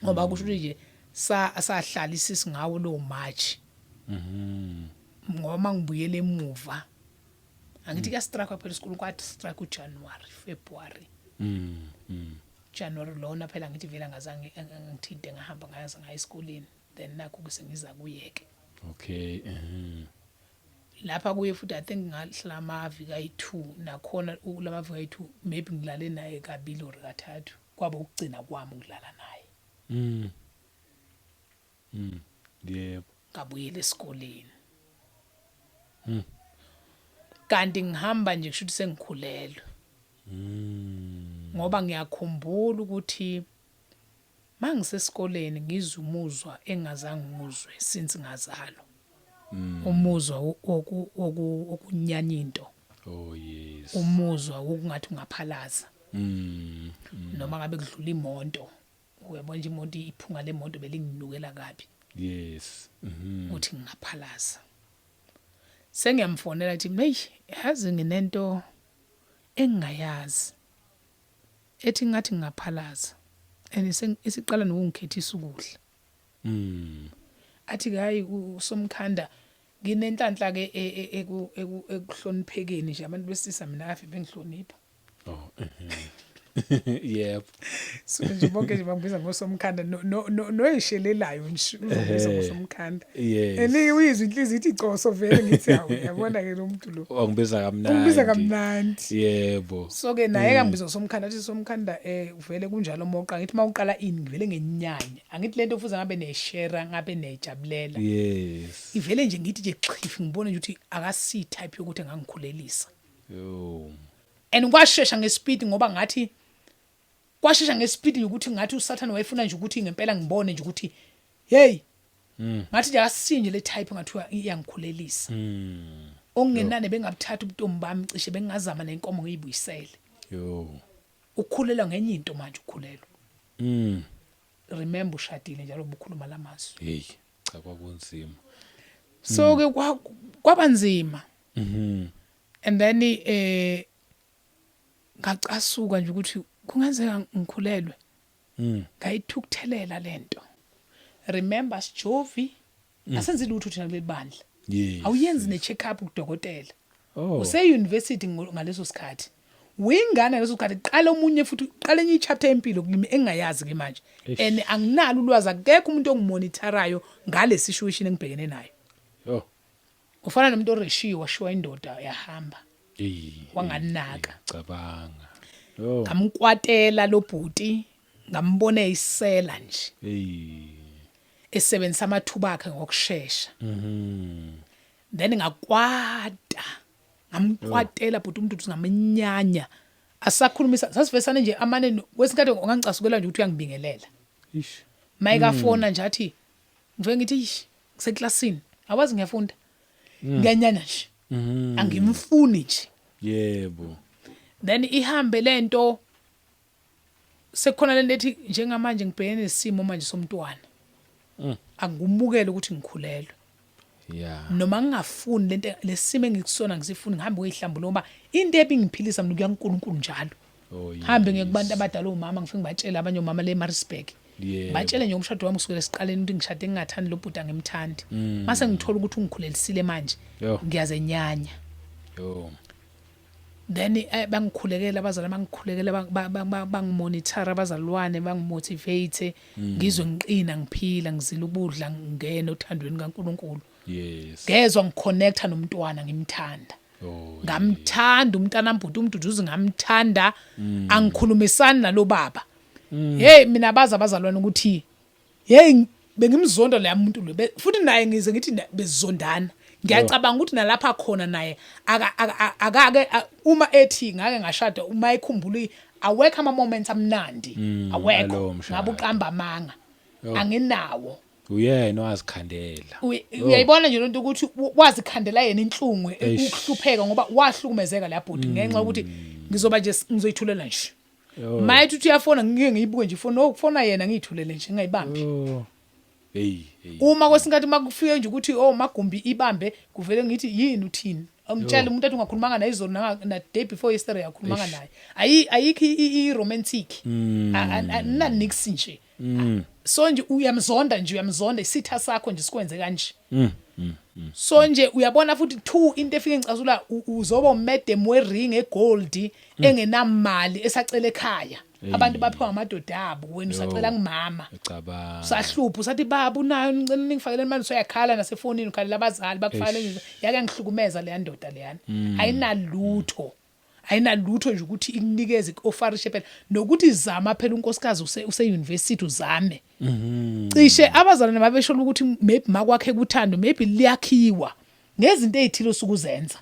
Ngoba kusho ukuthi nje sa sahlala isisi ngawo lo March. Ngoba mangibuyele emuva, angithi kuya strike phela isikole, kwathi strike uJanuary, February. January lona phela ngithi vele ngazange ngithinte, ngahamba ngayaza ngaya esikoleni, then nakho ke sengiza kuyeke. Okay. Lapha kuye futhi I think ngahlala amaviki ayi2 nakhona, lamaviki ayi2 maybe ngilale naye kabili or kathathu, kwaba ukugcina kwami ukulala naye. Yebo. Ngabuyela esikoleni. Kanti ngihamba nje, kusho ukuthi sengikhulelwe. Ngoba ngiyakhumbula ukuthi mangisesikoleni ngizwe umuzwa engazange nguzwe since ngazalwa. Umuzwa wokunyanya into. Oh yes. Umuzwa wokungathi ungaphalaza. Noma ngabe kudlula imoto, uyabona nje imoto, iphunga lemoto belinginukela kabi. Ukuthi ngingaphalaza. Sengiyamfonela, athi, "Hey, yazi nginento engingayazi ethi ngathi ngingaphalaza and isiqala nokungikhethisa ukudla." Athi, "Hayi usomkhanda, nginenhlanhla ke ekuhloniphekeni nje, abantu besisa mina ave bengihlonipha." Oh. Yep. So nje bonke nje bangibiza ngosomkhanda, no no noyishelelayo nje uzongibiza ngosomkhanda. And uyizwa inhliziyo ithi coso vele, ngithi hawu, uyabona ke lo muntu lo. Wangibiza kamnandi. Ungibiza kamnandi. So ke naye kangibiza ngosomkhanda, athi, "Somkhanda, vele kunjalo moqa." Ngithi mawuqala ini ngivele ngenyanya, angithi lento futhi ngabe neshare, ngabe nejabulela. Ivele nje ngithi nje xhifi, ngibone nje ukuthi akasi type yokuthi engangikhulelisa. Yo. And kwashesha ngespeed, ngoba ngathi kwashesha ngespeed ukuthi ngathi uSathane wayefuna nje ukuthi ngempela ngibone nje ukuthi hey, ngathi nje akasinje le type, ngathiwa iyangikhulelisa. Okungenani bengabuthatha ubutombi bami, cishe bengingazama nenkomo ngiyibuyisele. Yo. Ukukhulelwa ngenye into manje, ukukhulelwa. Remember ushadile njalo ubukhuluma lamazwi. Hey, cha, kwakunzima. So ke kwaba nzima. And then ngacasuka nje ukuthi kungenzeka ngikhulelwe. Ngayithukuthelela lento. Remember sijovi, asenzi lutho thina kuleli bandla. Awuyenzi ne check up kudokotela. Use university ngaleso sikhathi, uyingane ngaleso sikhathi, qala omunye futhi, qala enye ichapter empilo kimi engingayazi ke manje. Eish. And anginalo ulwazi, akekho umuntu ongimonitorayo ngale situation engibhekene nayo. Yo. Ufana nomuntu oreshiwe, washiwa indoda yahamba. Hey. Wanganaka. Cabanga. Yo. Ngamkwatela lo bhuti, ngambona eyisela nje. Hey. Esebenzisa amathuba akhe ngokusheshsha. Then ngakwata, ngamkwatela bhuti umuntu uthi ngamenyanya, asakhulumisa sasivesane nje amane kwesikhathi ongangicasukela nje ukuthi uyangibingelela. Ish. Mayikafona nje athi ngiveke ngithi, "Ish, ngiseklasini, awazi ngiyafunda." Ngiyanyanya nje. Angimfuni nje. Then ihambe lento, sekukhona lento ethi njengamanje ngibhekene nesimo manje somntwana, angumukele ukuthi ngikhulelwe noma ngingafuni lento, lesimo engikusona ngisifuni, ngihambe kuyihlambuluka ngoba into ebingiphilisa mina kuya kuNkulunkulu njalo. Hambe ngiye kubantu abadala, omama, ngifike ngibatshele, abanye omama le Maritzburg, batshele nje umshado wami kusukela esiqaleni ukuthi ngishade ngingathandi lo bhuti, angimthandi, mase ngithola ukuthi ungikhulelisile manje, ngiyazenyanya. Then bangikhulekela abazali, bangikhulekela, bangimonitor abazalwane, bangimotivate, ngizwe ngiqina, ngiphila, ngizila ukudla, ngingena othandweni kaNkuluNkulu. Ngezwa ngiconnecta nomntwana, ngimthanda. Ngamthanda umntana mbhuti uMduduzi, ngamthanda, angikhulumisani nalo baba. Hey, mina baza abazalwane ukuthi hey, bengimzonda leya muntu lo. Futhi naye ngize ngithi bezondana. Ngiyacabanga ukuthi nalapha khona naye akake uma ethi ngake ngashada, uma ekhumbula awekho ama moments amnandi, awekho. Alowo mshado. Ngabe uqamba amanga, anginawo. Uyena owazikhandela. Uyayibona nje lento ukuthi wazikhandela yena inhlungu, ukuhlupheka, ngoba wahlukumezeka la bhuti ngenxa yokuthi ngizoba nje ngizoyithulela nje. Mayethi uthi uyafona, ngike ngiyibuke nje ifoni, okufona yena, ngiyithulele nje, ngingayibambi. Oh. Hey, hey. Uma kwesinkathi makufike nje ukuthi oh, Magumbi, ibambe, kuvele ngithi yini, uthini, angitshela umuntu athi ungakhulumanga naye izolo na day before yesterday yakhulumanga naye. Ayikho i romantic na nix nje. So nje uyamzonda nje, uyamzonda, isitha sakho nje sikwenze kanje. So nje uyabona futhi two into efike ngicasula, uzoba umadam wering egold engenamali, esacela ekhaya, abantu baphiwa amadoda abo, wena usacela ngimama. Cabanga. Usahlupha, usathi baba unayo, ngicela ningifakele imali, usuyakhala nasefonini, ukhalela abazali bakufakele nje. Yake ngihlukumeza leya ndoda leyana, ayinalutho, ayinalutho nje ukuthi ikunikeze, ikuofferishe phela nokuthi zama phela unkosikazi use university, uzame. Cishe abazalwane babesho ukuthi maybe makwakhe kuthando, maybe liyakhiwa ngezinto ezithile osukuzenza.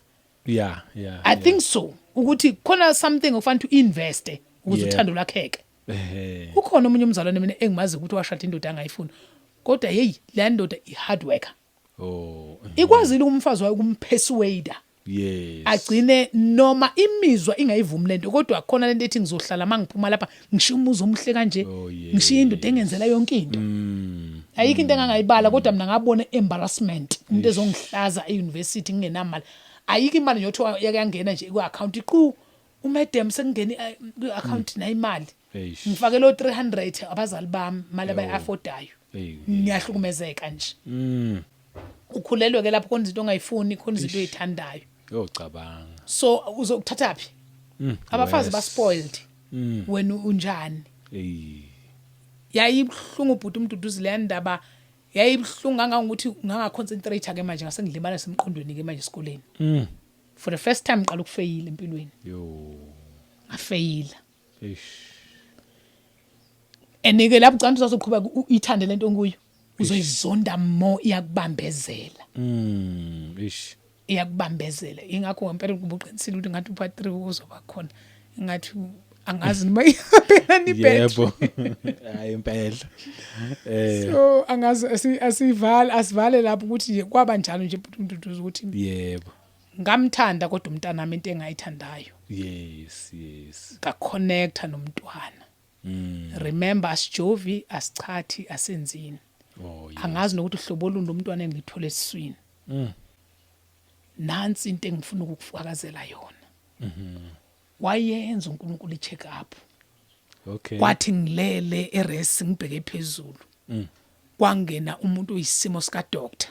I think so, ukuthi khona something okufanele uinvest ukuze uthando lwakheke. Ukhona omunye umzalwane mina engimazi ukuthi washada indoda angayifuni, kodwa hey, le ndoda i hard worker. Ikwazile umfazi wayo ukumpersuade agcine noma imizwa ingayivumi lento, kodwa khona lento ethi ngizohlala mangiphuma lapha, ngishiya umuzi omuhle kanje, ngishiya indoda engenzela yonke into. Ayikho into engangayibala, kodwa mina ngabona embarrassment, umuntu ezongihlaza e-university ngingenamali. Ayikho imali nje othiwa yake yangena nje ku-account iqu, umadam sekungena ku-account nayo imali. Eish. Ngifake lo 300 abazali bami, imali abayi-affordayo. Hey. Ngiyahlukumezeka nje. Ukhulelwe ke lapho, khona izinto ongayifuni, khona izinto oyithandayo. Yo, cabanga. So uzokuthatha phi? Abafazi ba spoiled, wena unjani? Hey. Yayibuhlungu bhuti uMduduzi leya ndaba, yayibuhlungu kangangokuthi nganga-concentrate ke manje, ngase ngilimala semqondweni ke manje esikoleni. For the first time ngiqala ukufeyila empilweni. Yo. Ngafeyila. Eish. And-ke lapho ucabanga ukuthi usazoqhubeka uyithande lento onkuyo, uzoyizonda more, iyakubambezela. Ish. Iyakubambezela. Ingakho ngempela ubuqinisile ukuthi ngathi upart 3 uzoba khona, ngathi angazi noma ihambelani ibetri. Yebo. Hayi impela. So angazi, asivale asivale lapho ukuthi nje kwaba njalo nje bhuti uMduduzi ukuthi ngamthanda kodwa umntanami, into engayithandayo, ngaconnecta nomntwana. Remember, asijovi, asichathi, asenzini. Angazi nokuthi uhlobo oluni lomntwana engilithole esiswini. Nansi into engifuna ukukufakazela yona. Wayenza uNkulunkulu i-check up. Kwathi ngilele eres, ngibheke phezulu, kwangena umuntu oyisimo sika doctor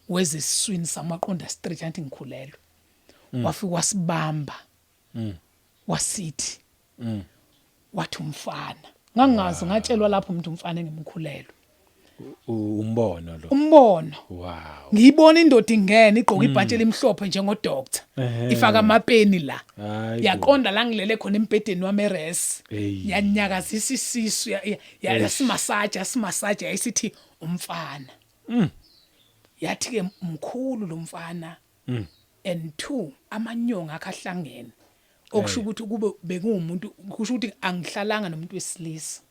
wezesiswini samaqonda straight, anti ngikhulelwe. Wafika wasibamba, wasithi, wathi umfana. Ngangazi, ngatshelwa lapho umuntu umfana engimkhulelwe. Umbono lo. Umbono. Ngiyibona indoda ingena igqoka ibhatshi elimhlophe njengodoctor, ifaka amapeni la. Hayi bo. Yaqonda la ngilele khona embhedeni wami eres. Hey. Yanyakazisa isisu, yasimasaja, yasimasaja, yayisithi umfana. Yathi ke mkhulu lo mfana. And two, amanyonga akhe ahlangene, okusho ukuthi kube bekuwumuntu, kusho ukuthi angihlalanga nomuntu wesilisa.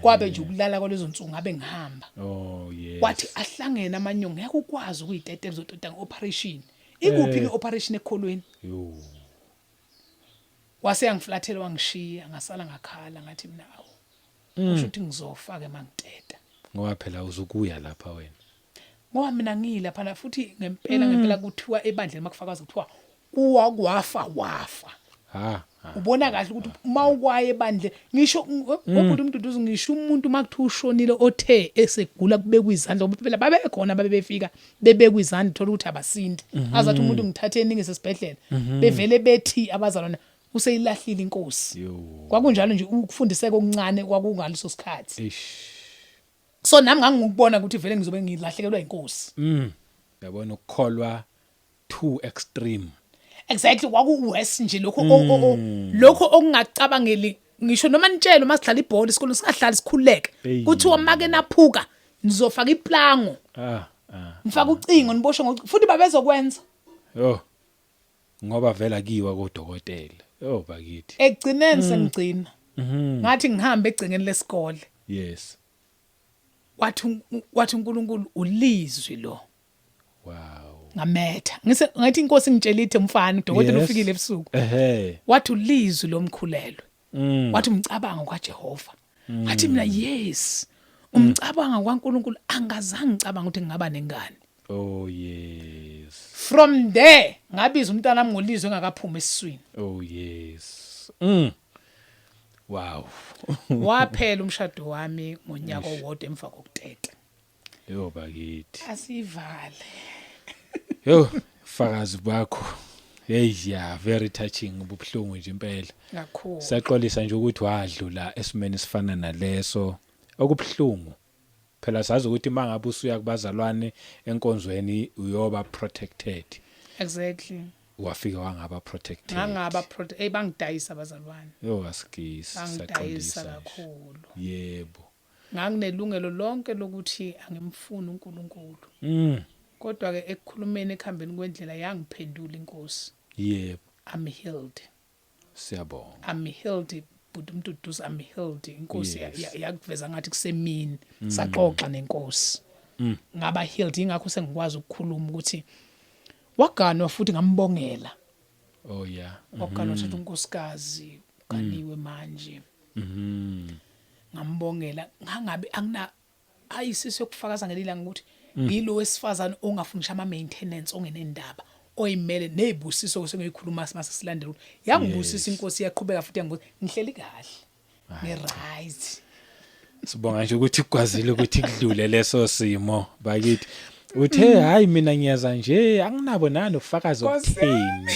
Kwabe nje ukulala kwalezo nsuku ngabe ngihamba. Oh yes. Kwathi ahlangene amanyonga, ngeke ukwazi ukuyitetela, uzotota ngeoperation. Ikuphi ke operation ekholweni? Yo. Wase yangiflathela wangishiya, ngasala ngakhala, ngathi mina awu, kusho ukuthi ngizofa ke mangiteta. Ngoba phela uzukuya lapha wena. Ngoba mina ngilapha futhi ngempela ngempela kuthiwa ebandleni makufakaza kuthiwa uwa kwafa wafa. Ha. Ha. Ubona kahle ukuthi uma ukwaye ebandle, ngisho obhuti uMduduzi, ngisho umuntu makuthiwa ushonile othe esegula kubekwa izandla, ngoba phela babekhona babefika bebekwa izandla, thola ukuthi abasindi, azathi umuntu ngithathe eningi sesibhedlela, bevele bethi abazalwane useyilahlile inkosi. Yo. Kwakunjalo nje ukufundiseka okuncane kwakungaleso sikhathi. Eish. So nami ngangikubona ukuthi vele ngizobe ngilahlekelwa inkosi. Yabona, ukukholwa too extreme. Exactly, kwaku worse nje lokho lokho okungacabangeli ngisho noma nitshele uma sidlala ibhola esikoleni singahlali sikhululeke. Eyi. Kuthiwa make naphuka nizofaka iplango, Ah, ah. nifaka ucingo, niboshwe ngocingo, futhi babezokwenza. Yo. Ngoba vela kiwa kodokotela. Yo bakithi. Ekugcineni sengigcina ngathi ngihambe egcekeni lesikole, wathi uNkulunkulu ulizwi lo. Ngametha ngise ngathi inkosi ngitshela ithi umfana udokotela ufikile ebusuku, wathi ulizwi lomkhulelwe, wathi umcabango kaJehova. Ngathi mina yes, umcabango kaNkulunkulu, angazange ngicabanga ukuthi ngingaba nengane. Oh yes. From there ngabiza umntwana wami ngolizwe engakaphumi esiswini. Oh yes. Wow. Waphela umshado wami ngonyaka owodwa emva kokuteta. Yo bakithi. Asivale. Yo, fakazi bakho. Hey yeah, very touching, ububhlungu nje impela. Kakhulu. Siyaxolisa nje ukuthi wadlula esimeni esifana naleso. Okubhlungu. Phela sazi ukuthi mangabe usuya kubazalwane enkonzweni uyoba protected. Wafika wangaba protected. Ngangaba protect, hey, bangidayisa abazalwane. Yo asikisi, Bangidayisa siyaxolisa nje. kakhulu. Nganginelungelo lonke lokuthi angimfuni uNkulunkulu. Kodwa ke ekukhulumeni ekuhambeni kwendlela yangiphendula inkosi. I'm healed. Siyabonga. I'm healed, but uMduduzi, I'm healed. Inkosi yakuveza ngathi kusemini saxoxa nenkosi. Ngaba healed, ingakho sengikwazi ukukhuluma ukuthi waganwa futhi ngambongela. Oh yeah. Waganwa, thatha unkosikazi, uganiwe manje. Ngambongela, ngangabe angina ayisiso yokufakaza ngelilanga ukuthi ngilo wesifazane ongafundisha ama maintenance, ongenendaba, oyimele nezibusiso sengiyikhuluma mase silandela ukuthi yangibusisa inkosi, yaqhubeka futhi yangibusa, ngihleli kahle, ngi right. Sibonga nje ukuthi kukwazile ukuthi kudlule leso simo bakithi. Uthe hayi, mina ngiyaza nje anginabo nani ufakazi Nkosi. obutheni.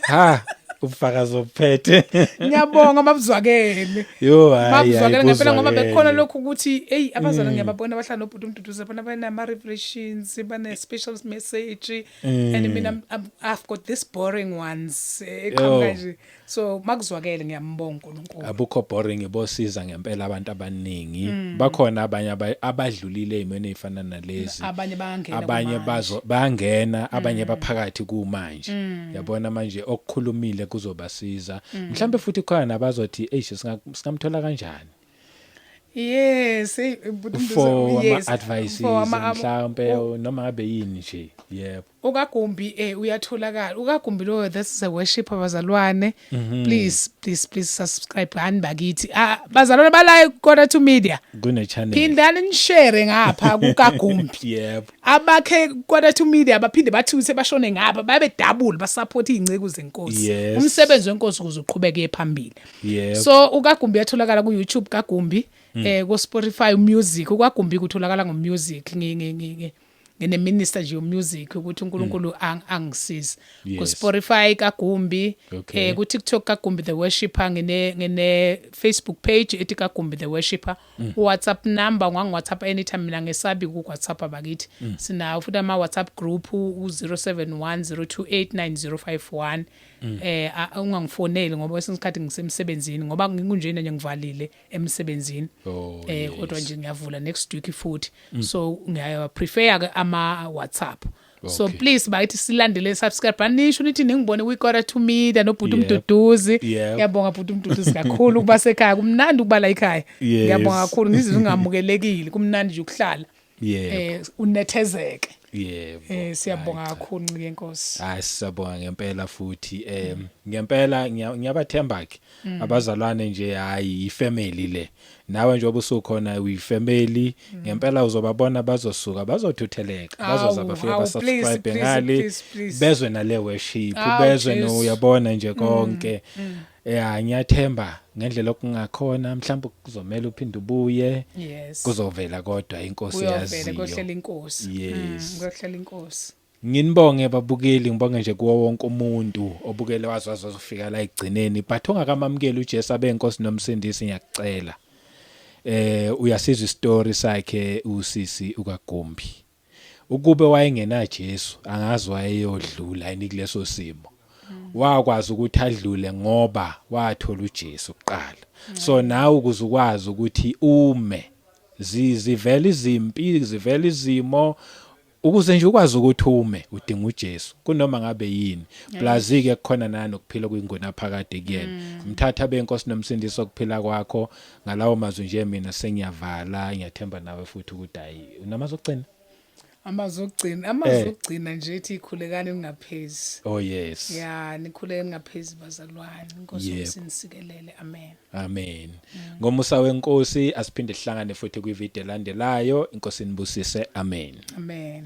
Ha, ubufakazi obuphethe. Ngiyabonga, mabuzwakele. Yo hayi. Mabuzwakele ngempela, ngoba buzwakele. bekukhona lokhu ukuthi hey, abazalwane ngiyababona abahlala nobhuti uMduduzi bona banama revelations, bane special message, and mina I've got this boring ones eqhamuka nje, so makuzwakele, ngiyambonga uNkulunkulu. Abukho boring, bosiza ngempela abantu abaningi. Bakhona abanye abadlulile ezimweni ezifana nalezi. Abanye bayangena Abanye kumanje. bazo bangena, abanye baphakathi kumanje. Yabona manje okukhulumile kuzobasiza. Mhlambe futhi khona nabazothi eish, singamthola kanjani? Yes, hey bhuti For Mduduzi, ama yes, advices for mhlambe noma ngabe yini nje. Yebo. Ukagumbi uyatholakala ukagumbi lo, this is a worship, abazalwane. Please, please, please subscribe hani bakithi. Ah, bazalwane bala Quarter to Media, Kune channel. Phindani nishare ngapha kukagumbi. Abakhe Quarter to Media baphinde bathuse bashone ngapha, babe double, basupport izinceku zenkosi, umsebenzi wenkosi ukuze uqhubeke phambili. So ukagumbi uyatholakala ku YouTube kagumbi, ku Spotify Music ukagumbi kutholakala ngo music. Ngi ngi ngi ngine minister nje music ukuthi uNkulunkulu angisize ku Spotify kaGumbi, ku TikTok kaGumbi the Worshipper, ngine Facebook page ethi kaGumbi the Worshipper. WhatsApp number ungangi WhatsApp anytime, mina ngesabi ku WhatsApp abakithi. Sinawo futhi ama WhatsApp group u0710289051. Ungangifoneli ngoba kwesinye isikhathi ngisemsebenzini, ngoba ngikunjena nje ngivalile emsebenzini. Kodwa nje ngiyavula next week futhi, so ngiya prefer ke ama WhatsApp. So please bakithi silandele, subscribe, nisho nithi ningibone kwi Quarter to Media nobhuti uMduduzi. Ngiyabonga bhuti uMduduzi kakhulu ukuba sekhaya, kumnandi ukuba la ekhaya. Ngiyabonga kakhulu, ngizizwe ngingamukelekile, kumnandi nje ukuhlala unethezeke. Yebo. Siyabonga Hayi, cha. kakhulu, ncike inkosi. Hayi, siyabonga ngempela futhi, ngempela ngiyabathemba ke abazalwane nje. Hayi, ifamily le, nawe njengoba usukhona uyifamily ngempela. Uzobabona bazosuka, bazothutheleka, bazoza Awu, bafike awu, basubscribe please, please, ngale, please, please. bezwe nale worship, Awu, bezwe no Jesu. uyabona nje konke. Ya, ngiyathemba ngendlela okungakhona mhlawumbe kuzomela uphinde ubuye. Kuzovela kodwa inkosi Kuyovela, yaziyo. kuyohlela inkosi. Yes. Kuyohlela inkosi. Nginibonge babukeli, ngibonge nje kuwo wonke umuntu obukele waze wazofika la egcineni, but ongakamamukeli uJesu abe inkosi nomsindisi, ngiyakucela. Uyasizwa istory sakhe usisi ukaGumbi. Ukube wayengena Jesu, angazi wayeyodlula yini kuleso simo. Wakwazi ukuthi adlule ngoba wathola uJesu kuqala. So nawe ukuze ukwazi ukuthi ume, zivela izimpi, zivela izimo, ukuze nje ukwazi ukuthi ume udinga uJesu kunoma ngabe yini. Plus ke kukhona nanokuphila kuyingona phakade kuyena. Mthatha benkosi nomsindisi okuphila kwakho. Ngalawo mazwi nje mina sengiyavala. Ngiyathemba nawe futhi ukuthi hayi, unamazwi okugcina. Amazwi okugcina, amazwi okugcina nje ethi khulekani ningaphezi. Oh yes. Ya, nikhuleke ningaphezi bazalwane. Inkosi isinisikelele. Amen. Amen. Ngomusa wenkosi asiphinde sihlangane futhi kwivideo elandelayo. Inkosi nibusise. Amen. Amen.